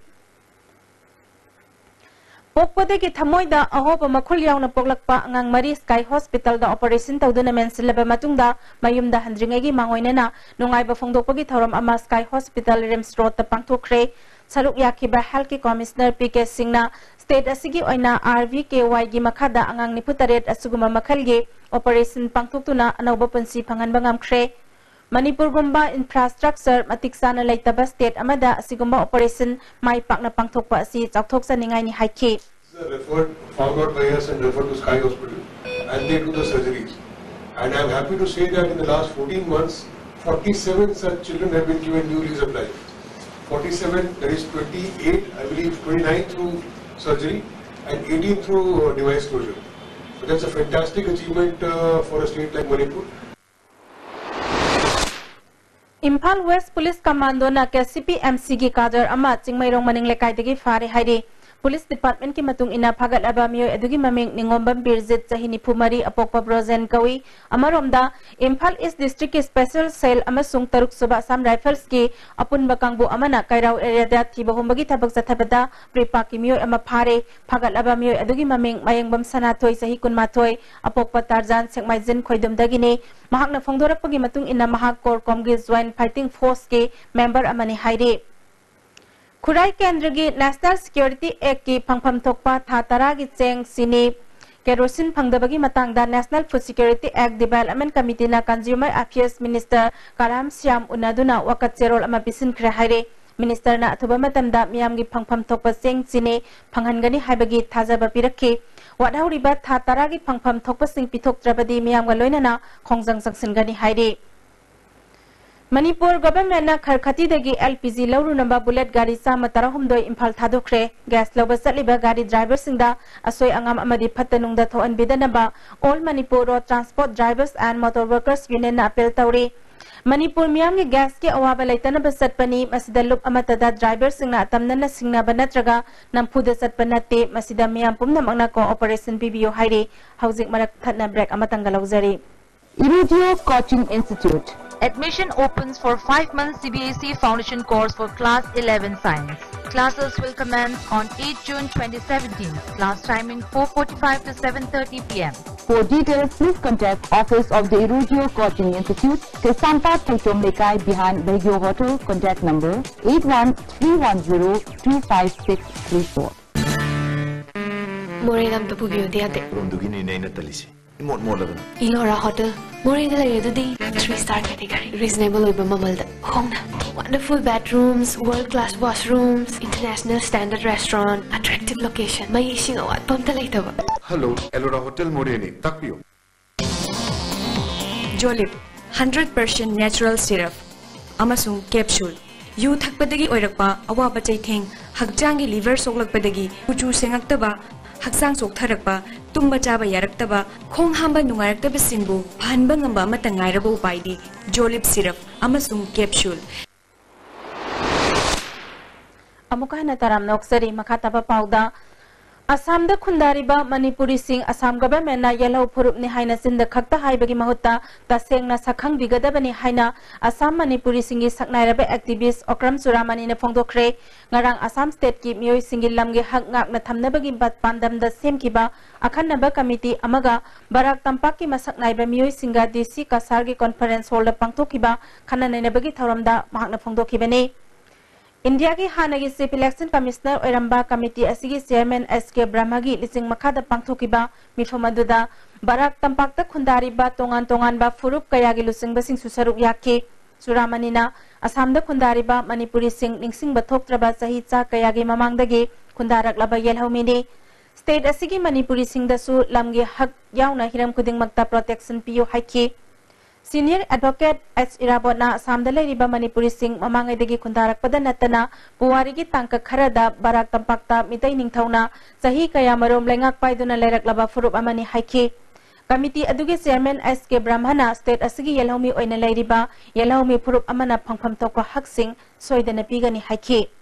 ꯄꯣꯛꯄꯗꯒꯤ ꯊꯃꯣꯏꯗ ꯑꯍꯣꯕ ꯃꯈꯨꯜ ꯌꯥꯎꯅ ꯄꯣꯛꯂꯛꯄ ꯑꯉꯥꯡ ꯃꯔꯤ Sky Hospitalꯗ operation ꯇꯧꯗꯨꯅ ꯃꯦꯟꯁꯤꯜꯂꯕ ꯃꯇꯨꯡꯗ ꯃꯌꯨꯝꯗ ꯍꯟꯗ꯭ꯔꯤꯉꯩꯒꯤ ꯃꯥꯡꯑꯣꯏꯅꯅ ꯅꯨꯡꯉꯥꯏꯕ ꯐꯣꯡꯗꯣꯛꯄꯒꯤ ꯊꯧꯔꯝ ꯑꯃ Sky Hospital RIMS Roadꯇ ꯄꯥꯡꯊꯣꯛꯈ꯭ꯔꯦ꯫ ꯁꯔꯨꯛ ꯌꯥꯈꯤꯕ healthꯀꯤ Commissioner P K Singhꯅ state ꯑꯁꯤꯒꯤ ꯑꯣꯏꯅ RVKYꯒꯤ ꯃꯈꯥꯗ ꯑꯉꯥꯡ ꯅꯤꯐꯨ ꯇꯔꯦꯠ ꯑꯁꯤꯒꯨꯝꯕ ꯃꯈꯜꯒꯤ operation ꯄꯥꯡꯊꯣꯛꯇꯨꯅ ꯑꯅꯧꯕ ꯄꯨꯟꯁꯤ ꯐꯪꯍꯟꯕ ꯉꯝꯈ꯭ꯔꯦ꯫ ꯃꯅꯤꯄꯨꯔꯒꯨꯝꯕ infrastructure ꯃꯇꯤꯛ ꯆꯥꯅ ꯂꯩꯇꯕ state ꯑꯃꯗ ꯑꯁꯤꯒꯨꯝꯕ operation ꯃꯥꯏ ꯄꯥꯛꯅ ꯄꯥꯡꯊꯣꯛꯄ ꯑꯁꯤ ꯆꯥꯎꯊꯣꯛꯆꯅꯤꯡꯉꯥꯏꯅꯤ ꯍꯥꯏꯈꯤ꯫ Referred, found out by us and referred to Sky Hospital, and they do the surgeries. And I'm happy to say that in the last fourteen months, forty-seven such children have been given new lease of life. Forty-seven, that is twenty-eight, I believe twenty-nine through surgery and eighteen through uh, device closure. So that's a fantastic achievement uh, for a state like Manipur. Imphal West Police Commandoꯅ KCP MCꯒꯤ cadre ꯑꯃ ꯆꯤꯡꯃꯩꯔꯣꯡ ꯃꯅꯤꯡ ꯂꯩꯀꯥꯏꯗꯒꯤ ꯐꯥꯔꯦ ꯍꯥꯏꯔꯤ꯫ Police Departmentꯀꯤ ꯃꯇꯨꯡ ꯏꯟꯅ ꯐꯥꯒꯠꯂꯕ ꯃꯤꯑꯣꯏ ꯑꯗꯨꯒꯤ ꯃꯃꯤꯡ ꯅꯤꯉꯣꯝꯕꯝ ꯕꯤꯔꯖꯤꯠ, ꯆꯍꯤ ꯅꯤꯐꯨ ꯃꯔꯤ, ꯑꯄꯣꯛꯄ ꯕ꯭ꯔꯣꯖꯦꯟ ꯀꯧꯏ꯫ ꯑꯃꯔꯣꯝꯗ, ꯏꯝꯐꯥꯜ East Districtꯀꯤ Special Cell ꯑꯃꯁꯨꯡ ꯇꯔꯨꯛ ꯁꯨꯕ Assam Riflesꯀꯤ ꯑꯄꯨꯟꯕ ꯀꯥꯡꯕꯨ ꯑꯃꯅ ꯀꯩꯔꯥꯎ areaꯗ ꯊꯤꯕ ꯍꯨꯝꯕꯒꯤ ꯊꯕꯛ ꯆꯠꯊꯕꯗ ꯄ꯭ꯔꯤꯄꯥꯛꯀꯤ ꯃꯤꯑꯣꯏ ꯑꯃ ꯐꯥꯔꯦ꯫ ꯐꯥꯒꯠꯂꯕ ꯃꯤꯑꯣꯏ ꯑꯗꯨꯒꯤ ꯃꯃꯤꯡ ꯃꯌꯦꯡꯕꯝ ꯁꯅꯥꯊꯣꯏ, ꯆꯍꯤ ꯀꯨꯟꯃꯥꯊꯣꯏ, ꯑꯄꯣꯛꯄ ꯇꯥꯔꯖꯥꯟ, ꯁꯦꯛꯃꯥꯏꯖꯤꯟ ꯈꯣꯏꯗꯨꯝꯗꯒꯤꯅꯤ꯫ ꯃꯍꯥꯛꯅ ꯐꯣꯡꯗꯣꯔꯛꯄꯒꯤ ꯃꯇꯨꯡ ꯏꯟꯅ, ꯃꯍꯥꯛ CORCOMꯒꯤ Joint Fighting Forceꯀꯤ member ꯑꯃꯅꯤ ꯍꯥꯏꯔꯤ꯫ ꯈꯨꯔꯥꯏ ꯀꯦꯟꯗ꯭ꯔꯒꯤ National Security Actꯀꯤ ꯐꯪꯐꯝ ꯊꯣꯛꯄ ꯊꯥ ꯇꯔꯥꯒꯤ ꯆꯦꯡ, ꯆꯤꯅꯤ, ꯀꯦꯔꯣꯁꯤꯟ ꯐꯪꯗꯕꯒꯤ ꯃꯇꯥꯡꯗ National Food Security Act Development Committeeꯅ Consumer Affairs Minister ꯀꯔꯥꯝ ꯁ꯭ꯌꯥꯝ ꯎꯅꯗꯨꯅ ꯋꯥꯀꯠ ꯆꯦꯔꯣꯜ ꯑꯃ ꯄꯤꯁꯤꯟꯈ꯭ꯔꯦ ꯍꯥꯏꯔꯦ꯫ ꯃꯤꯅꯤꯁꯇꯔꯅ ꯑꯊꯨꯕ ꯃꯇꯝꯗ ꯃꯤꯌꯥꯝꯒꯤ ꯐꯪꯐꯝ ꯊꯣꯛꯄ ꯆꯦꯡ ꯆꯤꯅꯤ ꯐꯪꯍꯟꯒꯅꯤ ꯍꯥꯏꯕꯒꯤ ꯊꯥꯖꯕ ꯄꯤꯔꯛꯈꯤ꯫ ꯋꯥꯠꯍꯧꯔꯤꯕ ꯊꯥ ꯇꯔꯥꯒꯤ ꯐꯪꯐꯝ ꯊꯣꯛꯄꯁꯤꯡ ꯄꯤꯊꯣꯛꯇ꯭ꯔꯕꯗꯤ ꯃꯤꯌꯥꯝꯒ ꯂꯣꯏꯅꯅ ꯈꯣꯡꯖꯪ ꯆꯪꯁꯤꯟꯒꯅꯤ ꯍꯥꯏꯔꯤ꯫ ꯃꯅꯤꯄꯨꯔ ꯒꯚꯔꯟꯃꯦꯟꯠꯅ ꯈꯔꯈꯇꯤꯗꯒꯤ L P G ꯂꯧꯔꯨꯅꯕ ꯕꯨꯂꯦꯠ ꯒꯥꯔꯤ ꯆꯥꯝꯃ ꯇꯔꯥꯍꯨꯝꯗꯣꯏ ꯏꯝꯐꯥꯜ ꯊꯥꯗꯣꯛꯈ꯭ꯔꯦ꯫ ꯒ꯭ꯌꯥꯁ ꯂꯧꯕ ꯆꯠꯂꯤꯕ ꯒꯥꯔꯤ ꯗ꯭ꯔꯥꯏꯚꯔꯁꯤꯡꯗ ꯑꯁꯣꯏ ꯑꯉꯥꯝ ꯑꯃꯗꯤ ꯐꯠꯇ ꯅꯨꯡꯗ ꯊꯣꯛꯍꯟꯕꯤꯗꯅꯕ All Manipur Road Transport Drivers and Motor Workers Union ꯅ ꯑꯄꯤꯜ ꯇꯧꯔꯤ꯫ ꯃꯅꯤꯄꯨꯔ ꯃꯤꯌꯥꯝꯒꯤ ꯒ꯭ꯌꯥꯁꯀꯤ ꯑꯋꯥꯕ ꯂꯩꯇꯅꯕ ꯆꯠꯄꯅꯤ꯫ ꯃꯁꯤꯗ ꯂꯨꯞ ꯑꯃꯠꯇꯗ ꯗ꯭ꯔꯥꯏꯚꯔꯁꯤꯡꯅ ꯑꯇꯝꯅꯅ ꯁꯤꯡꯅꯕ ꯅꯠꯇ꯭ꯔꯒ ꯅꯝꯐꯨꯗ ꯆꯠꯄ ꯅꯠꯇꯦ꯫ ꯃꯁꯤꯗ ꯃꯤꯌꯥꯝ ꯄꯨꯝꯅꯃꯛꯅ cooperation ꯄꯤꯕꯤꯌꯨ ꯍꯥꯏꯔꯤ꯫ ꯍꯧꯖꯤꯛ ꯃꯔꯛ ꯊꯠꯅ break ꯑꯃꯇꯪꯒ ꯂꯧꯖꯔꯤ꯫ Irudio Coaching Institute. Admission opens for five months C B S E foundation course for class eleven science. Classes will commence on eighth June twenty seventeen. Class timing four forty-five to seven thirty p m. For details, please contact office of the Irudio Coaching Institute, Kaisampat Thaichom Lekai behind Baigyo Hotel, contact number eight one three one zero two five six three four. ꯃꯣꯔꯦꯗ ꯑꯝꯇ ꯄꯨꯕꯤꯌꯨꯗꯤ ꯌꯥꯗꯦ? ꯔꯣꯝꯗꯨꯒꯤꯅꯤꯅꯦ ꯑꯩꯅ ꯇꯜꯂꯤꯁꯦ꯫ ꯏꯃꯣꯠ ꯃꯣꯠꯂꯒꯅ꯫ Ellora hotel, ꯃꯣꯔꯦꯗ ꯂꯩꯔꯦ ꯑꯗꯨꯗꯤ꯫ Three star category, reasonable ꯑꯣꯏꯕ ꯃꯃꯜꯗ, ꯍꯣꯡꯅ꯫ Wonderful bathrooms, world class washrooms, international standard restaurant, attractive location, ꯃꯩ ꯏꯁꯤꯡ ꯑꯋꯥꯠꯄ ꯑꯝꯇ ꯂꯩꯇꯕ꯫ Hello, Elora Hotel ꯃꯣꯔꯦꯅꯤ, ꯇꯥꯛꯄꯤꯌꯨ꯫ Jolib, hundred percent natural syrup ꯑꯃꯁꯨꯡ capsule꯫ ꯌꯨ ꯊꯛꯄꯗꯒꯤ ꯑꯣꯏꯔꯛꯄ ꯑꯋꯥꯕ ꯆꯩꯊꯦꯡ, ꯍꯛꯆꯥꯡꯒꯤ liver ꯁꯣꯛꯂꯛꯄꯗꯒꯤ ꯀꯨꯆꯨ ꯁꯦꯡꯉꯛꯇꯕ, ꯍꯛꯆꯥꯡ ꯆꯣꯛꯊꯔꯛꯄ, ꯇꯨꯝꯕ ꯆꯥꯕ ꯌꯥꯔꯛꯇꯕ, ꯈꯣꯡ ꯍꯥꯝꯕ ꯅꯨꯡꯉꯥꯏꯔꯛꯇꯕꯁꯤꯡꯕꯨ ꯐꯍꯟꯕ ꯉꯝꯕ ꯑꯃꯠꯇ ꯉꯥꯏꯔꯕ ꯎꯄꯥꯏꯗꯤ Jolib syrup ꯑꯃꯁꯨꯡ capsule꯫ ꯑꯃꯨꯛꯀ ꯍꯟꯅ ꯇꯔꯥꯝꯅ ꯑꯣꯛꯆꯔꯤ꯫ ꯃꯈꯥ ꯇꯥꯕ ꯄꯥꯎꯗ, ꯑꯁꯥꯝꯗ ꯈꯨꯟꯗꯥꯔꯤꯕ ꯃꯅꯤꯄꯨꯔꯤꯁꯤꯡ ꯑꯁꯥꯝ ꯒꯚꯔꯟꯃꯦꯟꯠꯅ ꯌꯦꯜꯍꯧ ꯐꯨꯔꯨꯞꯅꯤ ꯍꯥꯏꯅ ꯆꯤꯟꯗ ꯈꯛꯇ ꯍꯥꯏꯕꯒꯤ ꯃꯍꯨꯠꯇ ꯇꯁꯦꯡꯅ ꯁꯛꯈꯪꯕꯤꯒꯗꯕꯅꯤ ꯍꯥꯏꯅ ꯑꯁꯥꯝ ꯃꯅꯤꯄꯨꯔꯤꯁꯤꯡꯒꯤ ꯁꯛꯅꯥꯏꯔꯕ activist ꯑꯣꯀ꯭ꯔꯝ ꯆꯨꯔꯥꯃꯅꯤꯅ ꯐꯣꯡꯗꯣꯛꯈ꯭ꯔꯦ꯫ ꯉꯔꯥꯡ ꯑꯁꯥꯝ stateꯀꯤ ꯃꯤꯑꯣꯏꯁꯤꯡꯒꯤ ꯂꯝꯒꯤ ꯍꯛ ꯉꯥꯛꯅ ꯊꯝꯅꯕꯒꯤ ꯄꯥꯟꯗꯝꯗ ꯁꯦꯝꯈꯤꯕ ꯑꯈꯟꯅꯕ committee ꯑꯃꯒ ꯕꯔꯥꯛ ꯇꯝꯄꯥꯛꯀꯤ ꯃꯁꯛ ꯅꯥꯏꯕ ꯃꯤꯑꯣꯏꯁꯤꯡꯒ D C ꯀꯁꯥꯔꯒꯤ conference hallꯗ ꯄꯥꯡꯊꯣꯛꯈꯤꯕ ꯈꯟꯅ ꯅꯩꯅꯕꯒꯤ ꯊꯧꯔꯝꯗ ꯃꯍꯥꯛꯅ ꯐꯣꯡꯗꯣꯛꯈꯤꯕꯅꯤ꯫ ꯏꯟꯗꯤꯌꯥꯒꯤ ꯍꯥꯟꯅꯒꯤ Chief Election Commissioner ꯑꯣꯏꯔꯝꯕ committee ꯑꯁꯤꯒꯤ chairman S K ꯕ꯭ꯔꯍꯃꯒꯤ ꯂꯤꯆꯤꯡ ꯃꯈꯥꯗ ꯄꯥꯡꯊꯣꯛꯈꯤꯕ ꯃꯤꯐꯝ ꯑꯗꯨꯗ ꯕꯔꯥꯛ ꯇꯝꯄꯥꯛꯇ ꯈꯨꯟꯗꯥꯔꯤꯕ ꯇꯣꯉꯥꯟ ꯇꯣꯉꯥꯟꯕ ꯐꯨꯔꯨꯞ ꯀꯌꯥꯒꯤ ꯂꯨꯆꯤꯡꯕꯁꯤꯡꯁꯨ ꯁꯔꯨꯛ ꯌꯥꯈꯤ꯫ ꯆꯨꯔꯥꯃꯅꯤꯅ ꯑꯁꯥꯝꯗ ꯈꯨꯟꯗꯥꯔꯤꯕ ꯃꯅꯤꯄꯨꯔꯤꯁꯤꯡ ꯅꯤꯡꯁꯤꯡꯕ ꯊꯣꯛꯇ꯭ꯔꯕ ꯆꯍꯤ ꯆꯥ ꯀꯌꯥꯒꯤ ꯃꯃꯥꯡꯗꯒꯤ ꯈꯨꯟꯗꯥꯔꯛꯂꯕ ꯌꯦꯜꯍꯧꯃꯤꯅꯤ꯫ State ꯑꯁꯤꯒꯤ ꯃꯅꯤꯄꯨꯔꯤꯁꯤꯡꯗꯁꯨ ꯂꯝꯒꯤ ꯍꯛ ꯌꯥꯎꯅ ꯍꯤꯔꯝ ꯈꯨꯗꯤꯡꯃꯛꯇ protection ꯄꯤꯌꯨ ꯍꯥꯏꯈꯤ꯫ Senior Advocate ꯑꯦꯁ ꯏꯔꯥꯕꯣꯠꯅ ꯑꯁꯥꯝꯗ ꯂꯩꯔꯤꯕ ꯃꯅꯤꯄꯨꯔꯤꯁꯤꯡ ꯃꯃꯥꯡꯉꯩꯗꯒꯤ ꯈꯨꯟꯗꯥꯔꯛꯄꯗ ꯅꯠꯇꯅ ꯄꯨꯋꯥꯔꯤꯒꯤ ꯇꯥꯡꯀꯛ ꯈꯔꯗ ꯕꯔꯥꯛ ꯇꯝꯄꯥꯛꯇ ꯃꯤꯇꯩ ꯅꯤꯡꯊꯧꯅ ꯆꯍꯤ ꯀꯌꯥꯃꯔꯨꯝ ꯂꯩꯉꯥꯛ ꯄꯥꯏꯗꯨꯅ ꯂꯩꯔꯛꯂꯕ ꯐꯨꯔꯨꯞ ꯑꯃꯅꯤ ꯍꯥꯏꯈꯤ꯫ Committee ꯑꯗꯨꯒꯤ Chairman ꯑꯦꯁ ꯀꯦ ꯕ꯭ꯔꯍꯃꯅ state ꯑꯁꯤꯒꯤ ꯌꯦꯜꯍꯧꯃꯤ ꯑꯣꯏꯅ ꯂꯩꯔꯤꯕ ꯌꯦꯜꯍꯧꯃꯤ ꯐꯨꯔꯨꯞ ꯑꯃꯅ ꯐꯪꯐꯝ ꯊꯣꯛꯄ ꯍꯛꯁꯤꯡ ꯁꯣꯏꯗꯅ ꯄꯤꯒꯅꯤ ꯍꯥꯏꯈꯤ꯫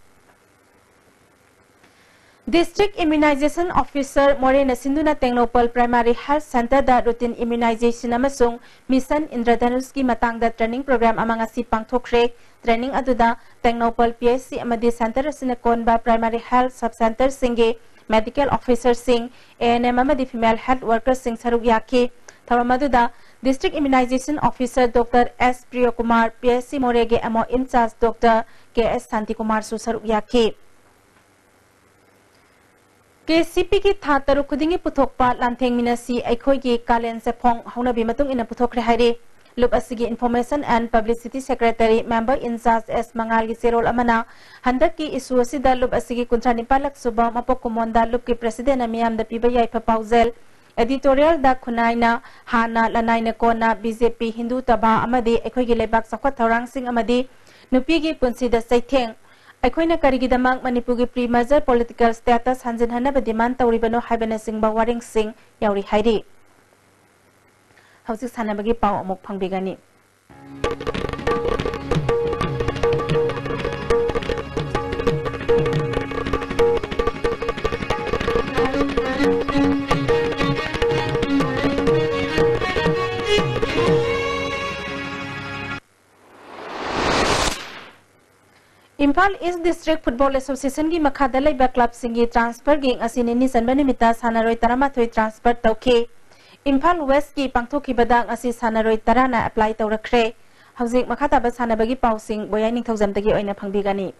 District Immunization Officer ꯃꯣꯔꯦꯅ ꯁꯤꯟꯗꯨꯅ Tengnoupal Primary Health Centreꯗ routine immunization ꯑꯃꯁꯨꯡ Mission ꯏꯟꯗ꯭ꯔꯙꯅꯨꯁꯀꯤ ꯃꯇꯥꯡꯗ training program ꯑꯃ ꯉꯁꯤ ꯄꯥꯡꯊꯣꯛꯈ꯭ꯔꯦ꯫ Training ꯑꯗꯨꯗ ꯇꯦꯡꯅꯧꯄꯜ P H C ꯑꯃꯗꯤ centre ꯑꯁꯤꯅ ꯀꯣꯟꯕ primary health sub centreꯁꯤꯡꯒꯤ medical officerꯁꯤꯡ, A N M ꯑꯃꯗꯤ female health workerꯁꯤꯡ ꯁꯔꯨꯛ ꯌꯥꯈꯤ꯫ ꯊꯧꯔꯝ ꯑꯗꯨꯗ District Immunization Officer Doctor S Priyokumar, P H C ꯃꯣꯔꯦꯒꯤ M O in charge Doctor K S ꯁꯥꯟꯇꯤꯀꯨꯃꯥꯔꯁꯨ ꯁꯔꯨꯛ ꯌꯥꯈꯤ꯫ K C Pꯒꯤ ꯊꯥ ꯇꯔꯨꯛ ꯈꯨꯗꯤꯡꯒꯤ ꯄꯨꯊꯣꯛꯄ ꯂꯥꯟꯊꯦꯡꯃꯤꯟꯅꯁꯤ ꯑꯩꯈꯣꯏꯒꯤ ꯀꯥꯂꯦꯟ ꯆꯦꯐꯣꯡ ꯍꯧꯅꯕꯤ ꯃꯇꯨꯡ ꯏꯟꯅ ꯄꯨꯊꯣꯛꯈ꯭ꯔꯦ ꯍꯥꯏꯔꯤ꯫ ꯂꯨꯞ ꯑꯁꯤꯒꯤ Information and Publicity Secretary Member in Charge S ꯃꯉꯥꯜꯒꯤ ꯆꯦꯔꯣꯜ ꯑꯃꯅ ꯍꯟꯗꯛꯀꯤ issue ꯑꯁꯤꯗ ꯂꯨꯞ ꯑꯁꯤꯒꯤ ꯀꯨꯟꯊ꯭ꯔꯥ ꯅꯤꯄꯥꯜꯂꯛ ꯁꯨꯕ ꯃꯄꯣꯛ ꯀꯨꯝꯑꯣꯟꯗ ꯂꯨꯞꯀꯤ Presidentꯅ ꯃꯤꯌꯥꯝꯗ ꯄꯤꯕ ꯌꯥꯏꯐ ꯄꯥꯎꯖꯦꯜ꯫ Editorialꯗ ꯈꯨꯟꯅꯥꯏꯅ ꯍꯥꯟꯅ ꯂꯅꯥꯏꯅ ꯀꯣꯟꯅ B J P ꯍꯤꯟꯗꯨ ꯇꯕꯥ ꯑꯃꯗꯤ ꯑꯩꯈꯣꯏꯒꯤ ꯂꯩꯕꯥꯛ ꯆꯥꯎꯈꯠ ꯊꯧꯔꯥꯡꯁꯤꯡ ꯑꯃꯗꯤ ꯅꯨꯄꯤꯒꯤ ꯄꯨꯟꯁꯤꯗ ꯆꯩꯊꯦꯡ, ꯑꯩꯈꯣꯏꯅ ꯀꯔꯤꯒꯤꯗꯃꯛ ꯃꯅꯤꯄꯨꯔꯒꯤ pre-merger political status ꯍꯟꯖꯤꯟꯍꯟꯅꯕ demand ꯇꯧꯔꯤꯕꯅꯣ ꯍꯥꯏꯕꯅꯆꯤꯡꯕ ꯋꯥꯔꯦꯡꯁꯤꯡ ꯌꯥꯎꯔꯤ ꯍꯥꯏꯔꯤ꯫ ꯍꯧꯖꯤꯛ ꯁꯥꯟꯅꯕꯒꯤ ꯄꯥꯎ ꯑꯃꯨꯛ ꯐꯪꯕꯤꯒꯅꯤ꯫ Imphal East District Football Associationꯒꯤ ꯃꯈꯥꯗ ꯂꯩꯕ clubꯁꯤꯡꯒꯤ transferꯒꯤ ꯉꯁꯤ ꯅꯤꯅꯤ ꯆꯟꯕ ꯅꯨꯃꯤꯠꯇ ꯁꯥꯟꯅꯔꯣꯏ ꯇꯔꯥꯃꯥꯊꯣꯏ transfer ꯇꯧꯈꯤ꯫ Imphal Westꯀꯤ ꯄꯥꯡꯊꯣꯛꯈꯤꯕꯗ ꯉꯁꯤ ꯁꯥꯟꯅꯔꯣꯏ ꯇꯔꯥꯅ apply ꯇꯧꯔꯛꯈ꯭ꯔꯦ꯫ ꯍꯧꯖꯤꯛ ꯃꯈꯥ ꯇꯥꯕ ꯁꯥꯟꯅꯕꯒꯤ ꯄꯥꯎꯁꯤꯡ ꯕꯣꯌꯥꯏ ꯅꯤꯡꯊꯧꯖꯝꯗꯒꯤ ꯑꯣꯏꯅ ꯐꯪꯕꯤꯒꯅꯤ꯫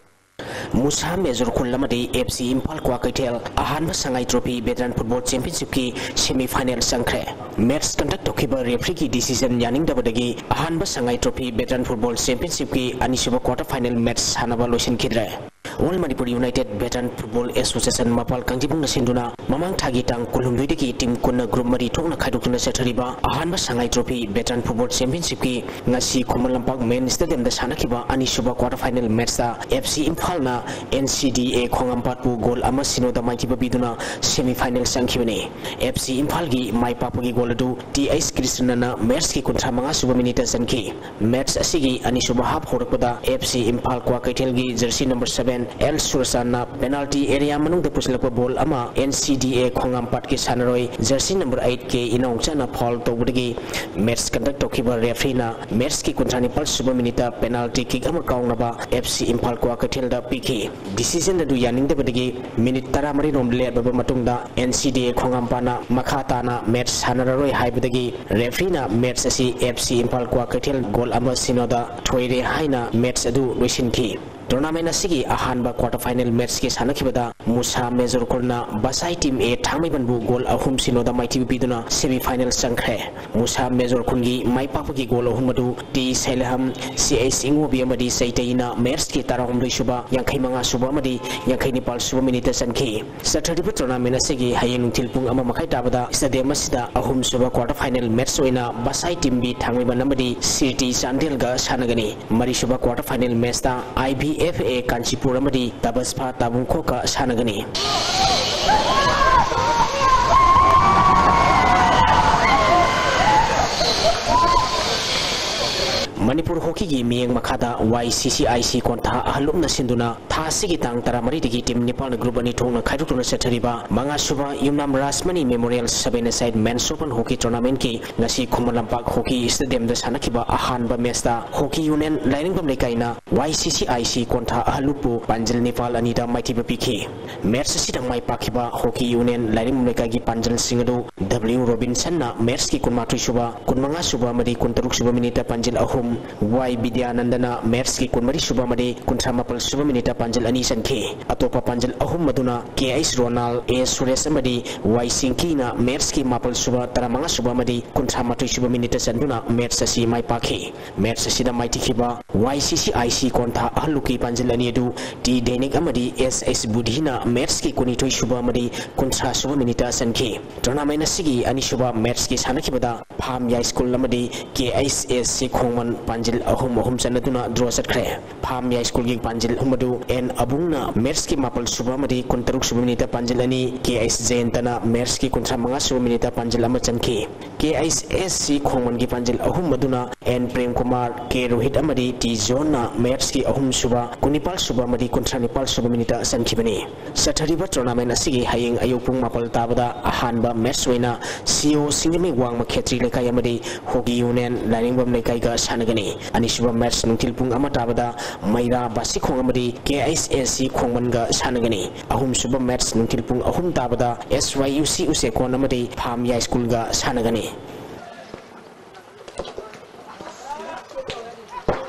ꯃꯨꯁꯥ ꯃꯦꯖꯣꯔ ꯈꯨꯜ ꯑꯃꯗꯤ ꯑꯦꯐ ꯁꯤ ꯏꯝꯐꯥꯜ ꯀ꯭ꯋꯥꯀꯩꯊꯦꯜ ꯑꯍꯥꯟꯕ ꯁꯉꯥꯏ ꯇ꯭ꯔꯣꯐꯤ ꯚꯦꯇꯔꯟ ꯐꯨꯠꯕꯣꯜ ꯆꯦꯝꯄꯤꯌꯟꯁꯤꯞꯀꯤ ꯁꯦꯃꯤ ꯐꯥꯏꯅꯦꯜ ꯆꯪꯈ꯭ꯔꯦ꯫ ꯃꯦꯠꯆ ꯀꯟꯗꯛ ꯇꯧꯈꯤꯕ ꯔꯦꯐ꯭ꯔꯤꯒꯤ ꯗꯤꯁꯤꯖꯟ ꯌꯥꯅꯤꯡꯗꯕꯗꯒꯤ ꯑꯍꯥꯟꯕ ꯁꯉꯥꯏ ꯇ꯭ꯔꯣꯐꯤ ꯚꯦꯇꯔꯟ ꯐꯨꯠꯕꯣꯜ ꯆꯦꯝꯄꯤꯌꯟꯁꯤꯞꯀꯤ ꯑꯅꯤꯁꯨꯕ ꯀ꯭ꯋꯥꯇꯔ ꯐꯥꯏꯅꯦꯜ ꯃꯦꯠꯆ ꯁꯥꯟꯅꯕ ꯂꯣꯏꯁꯤꯟꯈꯤꯗ꯭ꯔꯦ꯫ All Manipur United veteran football association ꯃꯄꯥꯜ ꯀꯥꯡꯖꯤꯕꯨꯡꯅ ꯁꯤꯟꯗꯨꯅ ꯃꯃꯥꯡ ꯊꯥꯒꯤ ꯇꯥꯡ ꯀꯨꯟꯍꯨꯝꯗꯣꯏꯗꯒꯤ ꯇꯤꯝ ꯀꯨꯟꯅ ꯒ꯭ꯔꯨꯞ ꯃꯔꯤ ꯊꯣꯛꯅ ꯈꯥꯏꯗꯣꯛꯇꯨꯅ ꯆꯠꯊꯔꯤꯕ ꯑꯍꯥꯟꯕ ꯁꯉꯥꯏ ꯇ꯭ꯔꯣꯐꯤ ꯚꯦꯇꯔꯟ ꯐꯨꯠꯕꯣꯜ ꯆꯦꯝꯄꯤꯌꯟꯁꯤꯞꯀꯤ ꯉꯁꯤ ꯈꯨꯃꯟ ꯂꯝꯄꯥꯛ ꯃꯦꯟ ꯁ꯭ꯇꯦꯗꯤꯌꯝꯗ ꯁꯥꯟꯅꯈꯤꯕ ꯑꯅꯤꯁꯨꯕ quarter final ꯃꯦꯠꯆꯇ F C ꯏꯝꯐꯥꯜꯅ N C ꯗꯤ ꯑꯦ ꯈꯣꯡꯉꯥꯝꯄꯥꯠꯄꯨ ꯒꯣꯜ ꯑꯃ ꯁꯤꯅꯣꯗ ꯃꯥꯏꯊꯤꯕ ꯄꯤꯗꯨꯅ ꯁꯦꯃꯤ ꯐꯥꯏꯅꯦꯜ ꯆꯪꯈꯤꯕꯅꯤ꯫ ꯑꯦꯐ ꯁꯤ ꯏꯝꯐꯥꯜꯒꯤ ꯃꯥꯏ ꯄꯥꯛꯄꯒꯤ ꯒꯣꯜ ꯑꯗꯨ ꯇꯤ ꯑꯩꯆ ꯀ꯭ꯔꯤꯁꯅꯅ ꯃꯦꯠꯆꯀꯤ ꯀꯨꯟꯊ꯭ꯔꯥ ꯃꯉꯥ ꯁꯨꯕ ꯃꯤꯅꯤꯠꯇ ꯆꯟꯈꯤ꯫ ꯃꯦꯠꯆ ꯑꯁꯤꯒꯤ ꯑꯅꯤꯁꯨꯕ ꯍꯥꯞ ꯍꯧꯔꯛꯄꯗ ꯑꯦꯐ ꯁꯤ ꯏꯝꯐꯥꯜ ꯀ꯭ꯋꯥꯀꯩꯊꯦꯜꯒꯤ ꯖꯔꯁꯤ ꯅꯝꯕꯔ ꯁꯚꯦꯟ ꯑꯦꯜ ꯁꯨꯔꯆꯥꯟꯅ ꯄꯦꯅꯥꯜꯇꯤ ꯑꯦꯔꯤꯌꯥ ꯃꯅꯨꯡꯗ ꯄꯨꯁꯤꯜꯂꯛꯄ ꯕꯣꯜ ꯑꯃ ꯑꯦꯟ ꯁꯤ ꯗꯤ ꯑꯦ ꯈꯣꯡꯉꯥꯝꯄꯥꯠꯀꯤ ꯁꯥꯟꯅꯔꯣꯏ ꯖꯔꯁꯤ ꯅꯝꯕꯔ ꯑꯩꯠ ꯀꯦ ꯏꯅꯥꯎꯆꯥꯅ ꯐꯥꯎꯜ ꯇꯧꯕꯗꯒꯤ ꯃꯦꯠꯆ ꯀꯟꯗꯛ ꯇꯧꯈꯤꯕ ꯔꯦꯐ꯭ꯔꯤꯅ ꯃꯦꯠꯆꯀꯤ ꯀꯨꯟꯊ꯭ꯔꯥ ꯅꯤꯄꯥꯜ ꯁꯨꯕ ꯃꯤꯅꯤꯠꯇ ꯄꯦꯅꯥꯜꯇꯤ ꯀꯤꯛ ꯑꯃ ꯀꯥꯎꯅꯕ ꯑꯦꯐ ꯁꯤ ꯏꯝꯐꯥꯜ ꯀ꯭ꯋꯥꯀꯩꯊꯦꯜꯗ ꯄꯤꯈꯤ꯫ ꯗꯤꯁꯤꯖꯟ ꯑꯗꯨ ꯌꯥꯅꯤꯡꯗꯕꯗꯒꯤ ꯃꯤꯅꯤꯠ ꯇꯔꯥꯃꯔꯤ ꯔꯣꯝ ꯂꯦꯞꯂꯕ ꯃꯇꯨꯡꯗ ꯑꯦꯟ ꯁꯤ ꯗꯤ ꯑꯦ ꯈꯣꯡꯉꯥꯝꯄꯥꯠꯅ ꯃꯈꯥ ꯇꯥꯅ ꯃꯦꯠꯆ ꯁꯥꯟꯅꯔꯔꯣꯏ ꯍꯥꯏꯕꯗꯒꯤ ꯔꯦꯐ꯭ꯔꯤꯅ ꯃꯦꯠꯆ ꯑꯁꯤ F C Imphal Kwakeithel goal ꯑꯃ ꯁꯤꯅꯣꯗ ꯊꯣꯏꯔꯦ ꯍꯥꯏꯅ ꯃꯦꯠꯆ ꯑꯗꯨ ꯂꯣꯏꯁꯤꯟꯈꯤ꯫ ꯇꯣꯔꯅꯥꯃꯦꯟ ꯑꯁꯤꯒꯤ ꯑꯍꯥꯟꯕ quarter final ꯃꯦꯠꯆꯀꯤ ꯁꯥꯟꯅꯈꯤꯕꯗ Musa major ꯈꯨꯜꯅ ꯕꯁꯥꯏ team ꯑꯦ ꯊꯥꯡꯃꯩꯕꯟꯕꯨ ꯒꯣꯜ ꯑꯍꯨꯝ ꯁꯤꯅꯣꯗ ꯃꯥꯏꯊꯤꯕ ꯄꯤꯗꯨꯅ ꯁꯦꯃꯤ ꯐꯥꯏꯅꯦꯜ ꯆꯪꯈ꯭ꯔꯦ꯫ ꯃꯨꯁꯥ ꯃꯦꯖꯣꯔ ꯈꯨꯜꯒꯤ ꯃꯥꯏ ꯄꯥꯛꯄꯒꯤ ꯒꯣꯜ ꯑꯍꯨꯝ ꯑꯗꯨ ꯇꯤ ꯁꯩꯂꯍꯝ, ꯁꯤ ꯑꯩꯆ ꯏꯉꯣꯕꯤ ꯑꯃꯗꯤ ꯆꯩꯇꯩꯅ ꯃꯦꯠꯆꯀꯤ ꯇꯔꯥꯍꯨꯝꯗꯣꯏ ꯁꯨꯕ, ꯌꯥꯡꯈꯩ ꯃꯉꯥ ꯁꯨꯕ ꯑꯃꯗꯤ ꯌꯥꯡꯈꯩ ꯅꯤꯄꯥꯜ ꯁꯨꯕ ꯃꯤꯅꯤꯠꯇ ꯆꯟꯈꯤ꯫ ꯆꯠꯊꯔꯤꯕ ꯇꯣꯔꯅꯥꯃꯦꯟ ꯑꯁꯤꯒꯤ ꯍꯌꯦꯡ ꯅꯨꯡꯊꯤꯜ ꯄꯨꯡ ꯑꯃ ꯃꯈꯥꯏ ꯇꯥꯕꯗ ꯁ꯭ꯇꯦꯗꯤꯌꯝ ꯑꯁꯤꯗ ꯑꯍꯨꯝꯁꯨꯕ ꯀ꯭ꯋꯥꯇꯔ ꯐꯥꯏꯅꯦꯜ ꯃꯦꯠꯆ ꯑꯣꯏꯅ ꯕꯁꯥꯏ ꯇꯤꯝ ꯕꯤ ꯊꯥꯡꯃꯩꯕꯟ ꯑꯃꯗꯤ ꯁꯤꯇꯤ ꯆꯥꯟꯗꯦꯜꯒ ꯁꯥꯟꯅꯒꯅꯤ꯫ ꯃꯔꯤꯁꯨꯕ quarter final ꯃꯦꯠꯆꯇ I B F A Kanchipur ꯑꯃꯗꯤ ꯇꯕꯁꯐꯥ ꯇꯥꯕꯨꯡꯈꯣꯛꯀ ꯁꯥꯟꯅꯒꯅꯤ꯫ ꯃꯅꯤꯄꯨꯔ ꯍꯣꯀꯤꯒꯤ ꯃꯤꯠꯌꯦꯡ ꯃꯈꯥꯗ ꯋꯥꯏ ꯁꯤ ꯁꯤ ꯑꯥꯏ ꯁꯤ ꯀꯣꯟꯊꯥ ꯑꯍꯜ ꯂꯨꯞꯅ ꯁꯤꯟꯗꯨꯅ ꯊꯥ ꯑꯁꯤꯒꯤ ꯇꯥꯡ ꯇꯔꯥꯃꯔꯤꯗꯒꯤ ꯇꯤꯝ ꯅꯤꯄꯥꯜꯅ ꯒ꯭ꯔꯨꯞ ꯑꯅꯤ ꯊꯣꯛꯅ ꯈꯥꯏꯗꯣꯛꯇꯨꯅ ꯆꯠꯊꯔꯤꯕ ꯃꯉꯥꯁꯨꯕ ꯌꯨꯝꯅꯥꯝ ꯔꯥꯖꯃꯅꯤ ꯃꯦꯃꯣꯔꯤꯌꯦꯜ ꯁꯕꯦꯟ ꯑꯦ ꯁꯥꯏꯠ ꯃꯦꯟꯁ ꯑꯣꯄꯟ ꯍꯣꯀꯤ ꯇꯣꯔꯅꯥꯃꯦꯟꯠꯀꯤ ꯉꯁꯤ ꯈꯨꯃꯟ ꯂꯝꯄꯥꯛ ꯍꯣꯀꯤ ꯁ꯭ꯇꯦꯗꯤꯌꯝꯗ ꯁꯥꯟꯅꯈꯤꯕ ꯑꯍꯥꯟꯕ ꯃꯦꯆꯇ ꯍꯣꯀꯤ ꯌꯨꯅꯤꯌꯟ ꯂꯥꯏꯔꯤꯡꯕꯝ ꯂꯩꯀꯥꯏꯅ ꯋꯥꯏ ꯁꯤ ꯁꯤ ꯑꯥꯏ ꯁꯤ ꯀꯣꯟꯊꯥ ꯑꯍꯜ ꯂꯨꯞꯄꯨ ꯄꯥꯟꯖꯤꯜ ꯅꯤꯄꯥꯜ ꯑꯅꯤꯗ ꯃꯥꯏꯊꯤꯕ ꯄꯤꯈꯤ꯫ ꯃꯦꯆ ꯑꯁꯤꯗ ꯃꯥꯏ ꯄꯥꯛꯈꯤꯕ ꯍꯣꯀꯤ ꯌꯨꯅꯤꯌꯟ ꯂꯥꯏꯔꯤꯡꯕꯝ ꯂꯩꯀꯥꯏꯒꯤ ꯄꯥꯟꯖꯤꯜꯁꯤꯡ ꯑꯗꯨ ꯗꯕ꯭ꯂꯤꯎ ꯔꯣꯕꯤꯟꯁꯟꯅ ꯃꯦꯆꯀꯤ ꯀꯨꯟꯃꯥꯊꯣꯏ ꯁꯨꯕ, ꯀꯨꯟꯃꯉꯥ ꯁꯨꯕ ꯑꯃꯗꯤ ꯀꯨꯟꯇꯔꯨꯛ ꯁꯨꯕ ꯃꯤꯅꯤꯠꯇ ꯄꯥꯟꯖꯤꯜ ꯑꯍꯨꯝ, ꯋꯥꯏ ꯕꯤꯗ꯭ꯌꯥꯅꯟꯗꯅ ꯃꯦꯠꯁꯀꯤ ꯀꯨꯟꯃꯔꯤ ꯁꯨꯕ ꯑꯃꯗꯤ ꯀꯨꯟꯊ꯭ꯔꯥ ꯃꯥꯄꯜ ꯁꯨꯕ ꯃꯤꯅꯤꯠꯇ ꯄꯥꯟꯖꯜ ꯑꯅꯤ ꯆꯟꯈꯤ꯫ ꯑꯇꯣꯞꯄ ꯄꯥꯟꯖꯜ ꯑꯍꯨꯝ ꯑꯗꯨꯅ ꯀꯦ ꯑꯩꯆ ꯔꯣꯅꯥꯜ, ꯑꯦ ꯁꯨꯔꯦꯁ ꯑꯃꯗꯤ ꯋꯥꯏ ꯁꯤꯡꯀꯤꯅ ꯃꯦꯠꯁꯀꯤ ꯃꯥꯄꯜ ꯁꯨꯕ, ꯇꯔꯥꯃꯉꯥ ꯁꯨꯕ ꯑꯃꯗꯤ ꯀꯨꯟꯊ꯭ꯔꯥ ꯃꯥꯊꯣꯏ ꯁꯨꯕ ꯃꯤꯅꯤꯠꯇ ꯆꯟꯗꯨꯅ ꯃꯦꯠꯁ ꯑꯁꯤ ꯃꯥꯏ ꯄꯥꯛꯈꯤ꯫ ꯃꯦꯠꯁ ꯑꯁꯤꯗ ꯃꯥꯏꯊꯤꯈꯤꯕ ꯋꯥꯏ ꯁꯤ ꯁꯤ ꯑꯥꯏ ꯁꯤ ꯀꯣꯟꯊꯥ ꯑꯍꯜꯂꯨꯛꯀꯤ ꯄꯥꯟꯖꯜ ꯑꯅꯤ ꯑꯗꯨ ꯇꯤ ꯗꯦꯅꯤꯛ ꯑꯃꯗꯤ ꯑꯦꯁ ꯑꯩꯆ ꯕꯨꯙꯤꯅ ꯃꯦꯠꯁꯀꯤ ꯀꯨꯟꯅꯤꯊꯣꯏ ꯁꯨꯕ ꯑꯃꯗꯤ ꯀꯨꯟꯊ꯭ꯔꯥ ꯁꯨꯕ ꯃꯤꯅꯤꯠꯇ ꯆꯟꯈꯤ꯫ ꯇꯣꯔꯅꯥꯃꯦꯟ ꯑꯁꯤꯒꯤ ꯑꯅꯤꯁꯨꯕ ꯃꯦꯠꯁꯀꯤ ꯁꯥꯟꯅꯈꯤꯕꯗ ꯐꯥꯝ ꯌꯥꯏ ꯁ꯭ꯀꯨꯜ ꯑꯃꯗꯤ ꯀꯦ ꯑꯩꯆ ꯑꯦꯁ ꯁꯤ ꯈꯣꯡꯃꯟ ꯄꯥꯟꯖꯤꯜ ꯑꯍꯨꯝ ꯑꯍꯨꯝ ꯆꯟꯅꯗꯨꯅ ꯗ꯭ꯔꯣ ꯆꯠꯈ꯭ꯔꯦ꯫ ꯐꯥꯝ ꯌꯥꯏ ꯁ꯭ꯀꯨꯜꯒꯤ ꯄꯥꯟꯖꯤꯜ ꯑꯍꯨꯝ ꯑꯗꯨ ꯑꯦꯟ ꯑꯕꯨꯡꯅ ꯃꯦꯠꯁꯀꯤ ꯃꯥꯄꯜ ꯁꯨꯕ ꯑꯃꯗꯤ ꯀꯨꯟꯇꯔꯨꯛ ꯁꯨꯕ ꯃꯤꯅꯤꯠꯇ ꯄꯥꯟꯖꯤꯜ ꯑꯅꯤ, ꯀꯦ ꯑꯩꯆ ꯖꯌꯟꯇꯅ ꯃꯦꯠꯁꯀꯤ ꯀꯨꯟꯊ꯭ꯔꯥ ꯃꯉꯥ ꯁꯨꯕ ꯃꯤꯅꯤꯠꯇ ꯄꯥꯟꯖꯤꯜ ꯑꯃ ꯆꯟꯈꯤ꯫ ꯀꯦ ꯑꯩꯆ ꯑꯦꯁ ꯁꯤ ꯈꯣꯡꯃꯟꯒꯤ ꯄꯥꯟꯖꯤꯜ ꯑꯍꯨꯝ ꯑꯗꯨꯅ ꯑꯦꯟ ꯄ꯭ꯔꯦꯝ ꯀꯨꯃꯥꯔ, ꯀꯦ ꯔꯣꯍꯤꯠ ꯑꯃꯗꯤ ꯇꯤ ꯖꯣꯟꯅ ꯃꯦꯠꯁꯀꯤ ꯑꯍꯨꯝ ꯁꯨꯕ, ꯀꯨꯟꯅꯤꯄꯥꯜ ꯁꯨꯕ ꯑꯃꯗꯤ ꯀꯨꯟꯊ꯭ꯔꯥ ꯅꯤꯄꯥꯜ ꯁꯨꯕ ꯃꯤꯅꯤꯠꯇ ꯆꯟꯈꯤꯕꯅꯤ꯫ ꯆꯠꯊꯔꯤꯕ ꯇꯣꯔꯅꯥꯃꯦꯟ ꯑꯁꯤꯒꯤ ꯍꯌꯦꯡ ꯑꯌꯨꯛ ꯄꯨꯡ ꯃꯥꯄꯜ ꯇꯥꯕꯗ ꯑꯍꯥꯟꯕ ꯃꯦꯠꯁ ꯑꯣꯏꯅ ꯁꯤ ꯑꯣ ꯁꯤꯡꯖꯃꯩ ꯋꯥꯡꯃ ꯈꯦꯇ꯭ꯔꯤ ꯂꯩꯀꯥꯏ ꯑꯃꯗꯤ ꯍꯣꯀꯤ ꯌꯨꯅꯤꯌꯟ ꯂꯥꯏꯔꯦꯡꯕꯝ ꯂꯩꯀꯥꯏꯒ ꯁꯥꯟꯅꯒꯅꯤ꯫ ꯑꯅꯤꯁꯨꯕ ꯃꯦꯠꯁ ꯅꯨꯡꯊꯤꯜ ꯄꯨꯡ ꯑꯃ ꯇꯥꯕꯗ ꯃꯩꯔꯥ ꯕꯥꯁꯤꯈꯣꯡ ꯑꯃꯗꯤ ꯀꯦ ꯑꯩꯆ ꯑꯦꯁ ꯁꯤ ꯈꯣꯡꯃꯟꯒ ꯁꯥꯟꯅꯒꯅꯤ꯫ ꯑꯍꯨꯝꯁꯨꯕ ꯃꯦꯠꯁ ꯅꯨꯡꯊꯤꯜ ꯄꯨꯡ ꯑꯍꯨꯝ ꯇꯥꯕꯗ ꯑꯦꯁ ꯋꯥꯏ ꯌꯨ ꯁꯤ ꯎꯆꯦꯛꯀꯣꯟ ꯑꯃꯗꯤ ꯐꯥꯝ ꯌꯥꯏ ꯁ꯭ꯀꯨꯜꯒ ꯁꯥꯟꯅꯒꯅꯤ꯫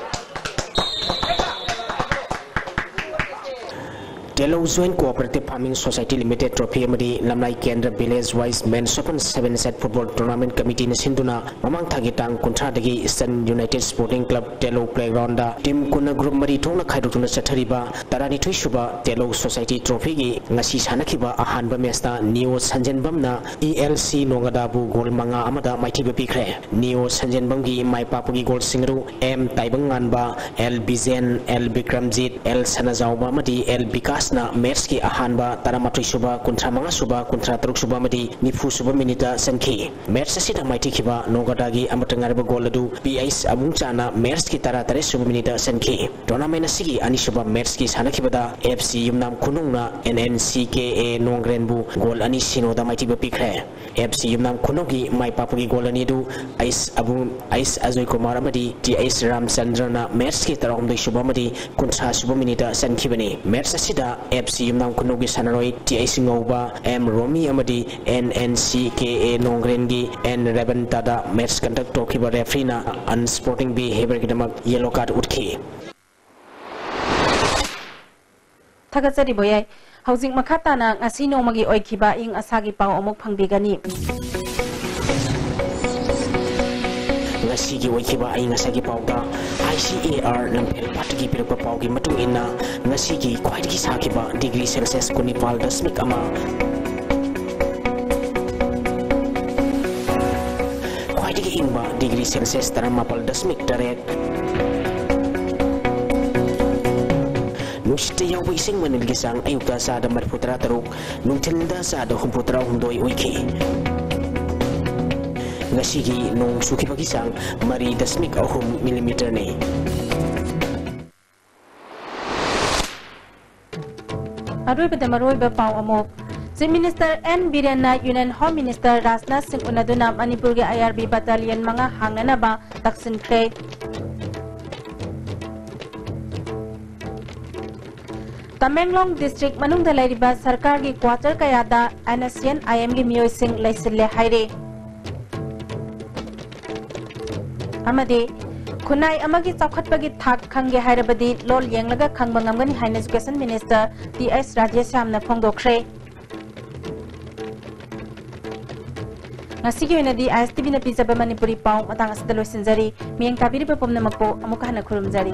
Telou joint cooperative farming society limited trophy ꯑꯃꯗꯤ Lamlai Kendra village wise men's open seven set football tournament ꯀꯃꯤꯇꯤꯅ ꯁꯤꯟꯗꯨꯅ ꯃꯃꯥꯡ ꯊꯥꯒꯤ ꯇꯥꯡ ꯀꯨꯟꯊ꯭ꯔꯥꯗꯒꯤ eastern united sporting club Telou playground team ꯀꯨꯟꯅ ꯒ꯭ꯔꯨꯞ ꯃꯔꯤ ꯊꯣꯛꯅ ꯈꯥꯏꯗꯣꯛꯇꯨꯅ ꯆꯠꯊꯔꯤꯕ ꯇꯔꯥꯅꯤꯊꯣꯏ ꯁꯨꯕ ꯇꯦꯂꯧ ꯁꯣꯁꯥꯏꯇꯤ ꯇ꯭ꯔꯣꯐꯤꯒꯤ ꯉꯁꯤ ꯁꯥꯟꯅꯈꯤꯕ ꯑꯍꯥꯟꯕ ꯃꯦꯆꯇ ꯅꯤꯌꯣ ꯁꯟꯖꯦꯟꯕꯝꯅ ꯏ ꯑꯦꯜ ꯁꯤ ꯅꯣꯡꯒꯗꯥꯕꯨ ꯒꯣꯜ ꯃꯉꯥ ꯑꯃꯗ ꯃꯥꯏꯊꯤꯕ ꯄꯤꯈ꯭ꯔꯦ꯫ ꯅꯤꯌꯣ ꯁꯟꯖꯦꯟꯕꯝꯒꯤ ꯃꯥꯏ ꯄꯥꯛꯄꯒꯤ ꯒꯣꯜꯁꯤꯡ ꯑꯗꯨ M Taibangnganba, L Bijen, L Bikramjit, L Sanajaoba ꯑꯃꯗꯤ ꯑꯦꯜ ꯕꯤꯀꯥꯁꯅ ꯃꯦꯠꯁꯀꯤ ꯑꯍꯥꯟꯕ, ꯇꯔꯥꯃꯥꯊꯣꯏ ꯁꯨꯕ, ꯀꯨꯟꯊ꯭ꯔꯥ ꯃꯉꯥ ꯁꯨꯕ, ꯀꯨꯟꯊ꯭ꯔꯥ ꯇꯔꯨꯛ ꯁꯨꯕ ꯑꯃꯗꯤ ꯅꯤꯐꯨ ꯁꯨꯕ ꯃꯤꯅꯤꯠꯇ ꯆꯟꯈꯤ꯫ ꯃꯦꯠꯁ ꯑꯁꯤꯗ ꯃꯥꯏꯊꯤꯈꯤꯕ ꯅꯣꯒꯗꯥꯒꯤ ꯑꯃꯠꯇ ꯉꯥꯏꯔꯕ ꯒꯣꯜ ꯑꯗꯨ ꯄꯤ ꯑꯩꯆ ꯑꯕꯨꯡꯆꯥꯅ ꯃꯦꯠꯁꯀꯤ ꯇꯔꯥ ꯇꯔꯦꯠ ꯁꯨꯕ ꯃꯤꯅꯤꯠꯇ ꯆꯟꯈꯤ꯫ ꯇꯣꯔꯅꯥꯃꯦꯟ ꯑꯁꯤꯒꯤ ꯑꯅꯤꯁꯨꯕ ꯃꯦꯠꯁꯀꯤ ꯁꯥꯟꯅꯈꯤꯕꯗ F C Yumnam ꯈꯨꯅꯧꯅ and N C K A ꯅꯣꯡꯒ꯭ꯔꯦꯟꯕꯨ goal ꯑꯅꯤ ꯁꯤꯅꯣꯗ ꯃꯥꯏꯊꯤꯕ ꯄꯤꯈ꯭ꯔꯦ꯫ ꯑꯦꯐ ꯁꯤ ꯌꯨꯝꯅꯥꯝ ꯈꯨꯅꯧꯒꯤ ꯃꯥꯏ ꯄꯥꯛꯄꯒꯤ ꯒꯣꯜ ꯑꯅꯤ ꯑꯗꯨ ꯑꯩꯁ ꯑꯕꯨꯡ, ꯑꯩꯁ ꯑꯖꯣꯏ ꯀꯨꯃꯥꯔ ꯑꯃꯗꯤ ꯇꯤ ꯑꯩꯁ ꯔꯥꯝꯆꯟꯗ꯭ꯔꯅ ꯃꯦꯠꯁꯀꯤ ꯇꯔꯥꯍꯨꯝꯗꯣꯏ ꯁꯨꯕ ꯑꯃꯗꯤ ꯀꯨꯟꯊ꯭ꯔꯥ ꯁꯨꯕ ꯃꯤꯅꯤꯠꯇ ꯆꯟꯈꯤꯕꯅꯤ꯫ ꯃꯦꯠꯁ ꯑꯁꯤꯗ ꯑꯦꯐ ꯁꯤ ꯌꯨꯝꯅꯥꯝ ꯈꯨꯅꯧꯒꯤ ꯁꯥꯟꯅꯔꯣꯏ ꯇꯤ ꯑꯩꯆ ꯉꯧꯕ, ꯑꯦꯝ ꯔꯣꯃꯤ ꯑꯃꯗꯤ N N C K A ꯅꯣꯡꯒ꯭ꯔꯦꯟꯒꯤ ꯑꯦꯟ ꯔꯦꯕꯟꯇꯥꯗ ꯃꯦꯠꯆ ꯀꯟꯗꯛ ꯇꯧꯈꯤꯕ ꯔꯦꯐ꯭ꯔꯤꯅ unsporting behaviourꯒꯤꯗꯃꯛ yellow card ꯎꯠꯈꯤ꯫ ꯊꯥꯒꯠꯆꯔꯤ ꯕꯣꯌꯥꯏ꯫ ꯍꯧꯖꯤꯛ ꯃꯈꯥ ꯇꯥꯅ ꯉꯁꯤ ꯅꯣꯡꯃꯒꯤ ꯑꯣꯏꯈꯤꯕ ꯑꯏꯪ ꯑꯁꯥꯒꯤ ꯄꯥꯎ ꯑꯃꯨꯛ ꯐꯪꯕꯤꯒꯅꯤ꯫ ꯉꯁꯤꯒꯤ ꯑꯣꯏꯈꯤꯕ ꯑꯏꯪ ꯑꯁꯥꯒꯤ ꯄꯥꯎꯗ ꯑꯥꯏ ꯁꯤ ꯑꯦ ꯑꯥꯔ ꯂꯝꯐꯦꯜ ꯄꯥꯠꯇꯒꯤ ꯄꯤꯔꯛꯄ ꯄꯥꯎꯒꯤ ꯃꯇꯨꯡ ꯏꯟꯅ, ꯉꯁꯤꯒꯤ ꯈ꯭ꯋꯥꯏꯗꯒꯤ ꯁꯥꯈꯤꯕ ꯗꯤꯒ꯭ꯔꯤ ꯁꯦꯜꯁꯤꯌꯁ ꯀꯨꯟꯅꯤꯄꯥꯜ ꯗꯁꯃꯤꯛ ꯑꯃ, ꯈ꯭ꯋꯥꯏꯗꯒꯤ ꯏꯪꯕ ꯗꯤꯒ꯭ꯔꯤ ꯁꯦꯜꯁꯤꯌꯁ ꯇꯔꯥꯃꯥꯄꯜ ꯗꯁꯃꯤꯛ ꯇꯔꯦꯠ, ꯅꯨꯡꯁꯤꯠꯇ ꯌꯥꯎꯕ ꯏꯁꯤꯡ ꯃꯅꯤꯜꯒꯤ ꯆꯥꯡ ꯑꯌꯨꯛꯇ ꯆꯥꯗ ꯃꯔꯤꯐꯨ ꯇꯔꯥ ꯇꯔꯨꯛ, ꯅꯨꯡꯊꯤꯜꯗ ꯆꯥꯗ ꯍꯨꯝꯐꯨ ꯇꯔꯥ ꯍꯨꯝꯗꯣꯏ ꯑꯣꯏꯈꯤ꯫ ꯉꯁꯤꯒꯤ ꯅꯣꯡ ꯆꯨꯈꯤꯕꯒꯤ ꯆꯥꯡ ꯃꯔꯤ ꯗꯁꯃꯤꯛ ꯑꯍꯨꯝ ꯃꯤꯂꯤꯃꯤꯇꯔꯅꯤ꯫ ꯑꯔꯣꯏꯕꯗ ꯃꯔꯨꯑꯣꯏꯕ ꯄꯥꯎ ꯑꯃꯨꯛ꯫ Chief Minister N ꯕꯤꯔꯦꯟꯅ Union Home Minister Rajnath ꯁꯤꯡ ꯎꯅꯗꯨꯅ ꯃꯅꯤꯄꯨꯔꯒꯤ ꯑꯥꯏ ꯑꯥꯔ ꯕꯤ battalion ꯃꯉꯥ ꯍꯥꯡꯅꯅꯕ ꯇꯛꯁꯤꯟꯈ꯭ꯔꯦ꯫ ꯇꯃꯦꯡꯂꯣꯡ district ꯃꯅꯨꯡꯗ ꯂꯩꯔꯤꯕ ꯁꯔꯀꯥꯔꯒꯤ quarter ꯀꯌꯥꯗ ꯑꯦꯟ ꯑꯦꯁ ꯁꯤ ꯑꯦꯟ ꯑꯥꯏ ꯑꯦꯝꯒꯤ ꯃꯤꯑꯣꯏꯁꯤꯡ ꯂꯩꯁꯤꯜꯂꯦ ꯍꯥꯏꯔꯦ꯫ ꯑꯃꯗꯤ ꯈꯨꯟꯅꯥꯏ ꯑꯃꯒꯤ ꯆꯥꯎꯈꯠꯄꯒꯤ ꯊꯥꯛ ꯈꯪꯒꯦ ꯍꯥꯏꯔꯕꯗꯤ ꯂꯣꯜ ꯌꯦꯡꯂꯒ ꯈꯪꯕ ꯉꯝꯒꯅꯤ ꯍꯥꯏꯅ Education Minister ꯇꯤ ꯑꯩꯆ ꯔꯥꯙꯦꯁ꯭ꯌꯥꯝꯅ ꯐꯣꯡꯗꯣꯛꯈ꯭ꯔꯦ꯫ ꯉꯁꯤꯒꯤ ꯑꯣꯏꯅꯗꯤ ꯑꯥꯏ ꯑꯦꯁ ꯇꯤ ꯚꯤꯅ ꯄꯤꯖꯕ ꯃꯅꯤꯄꯨꯔꯤ ꯄꯥꯎ ꯃꯇꯥꯡ ꯑꯁꯤꯗ ꯂꯣꯏꯁꯤꯟꯖꯔꯤ꯫ ꯃꯤꯠꯌꯦꯡ ꯇꯥꯕꯤꯔꯤꯕ ꯄꯨꯝꯅꯃꯛꯄꯨ ꯑꯃꯨꯛꯀ ꯍꯟꯅ ꯈꯨꯔꯨꯝꯖꯔꯤ꯫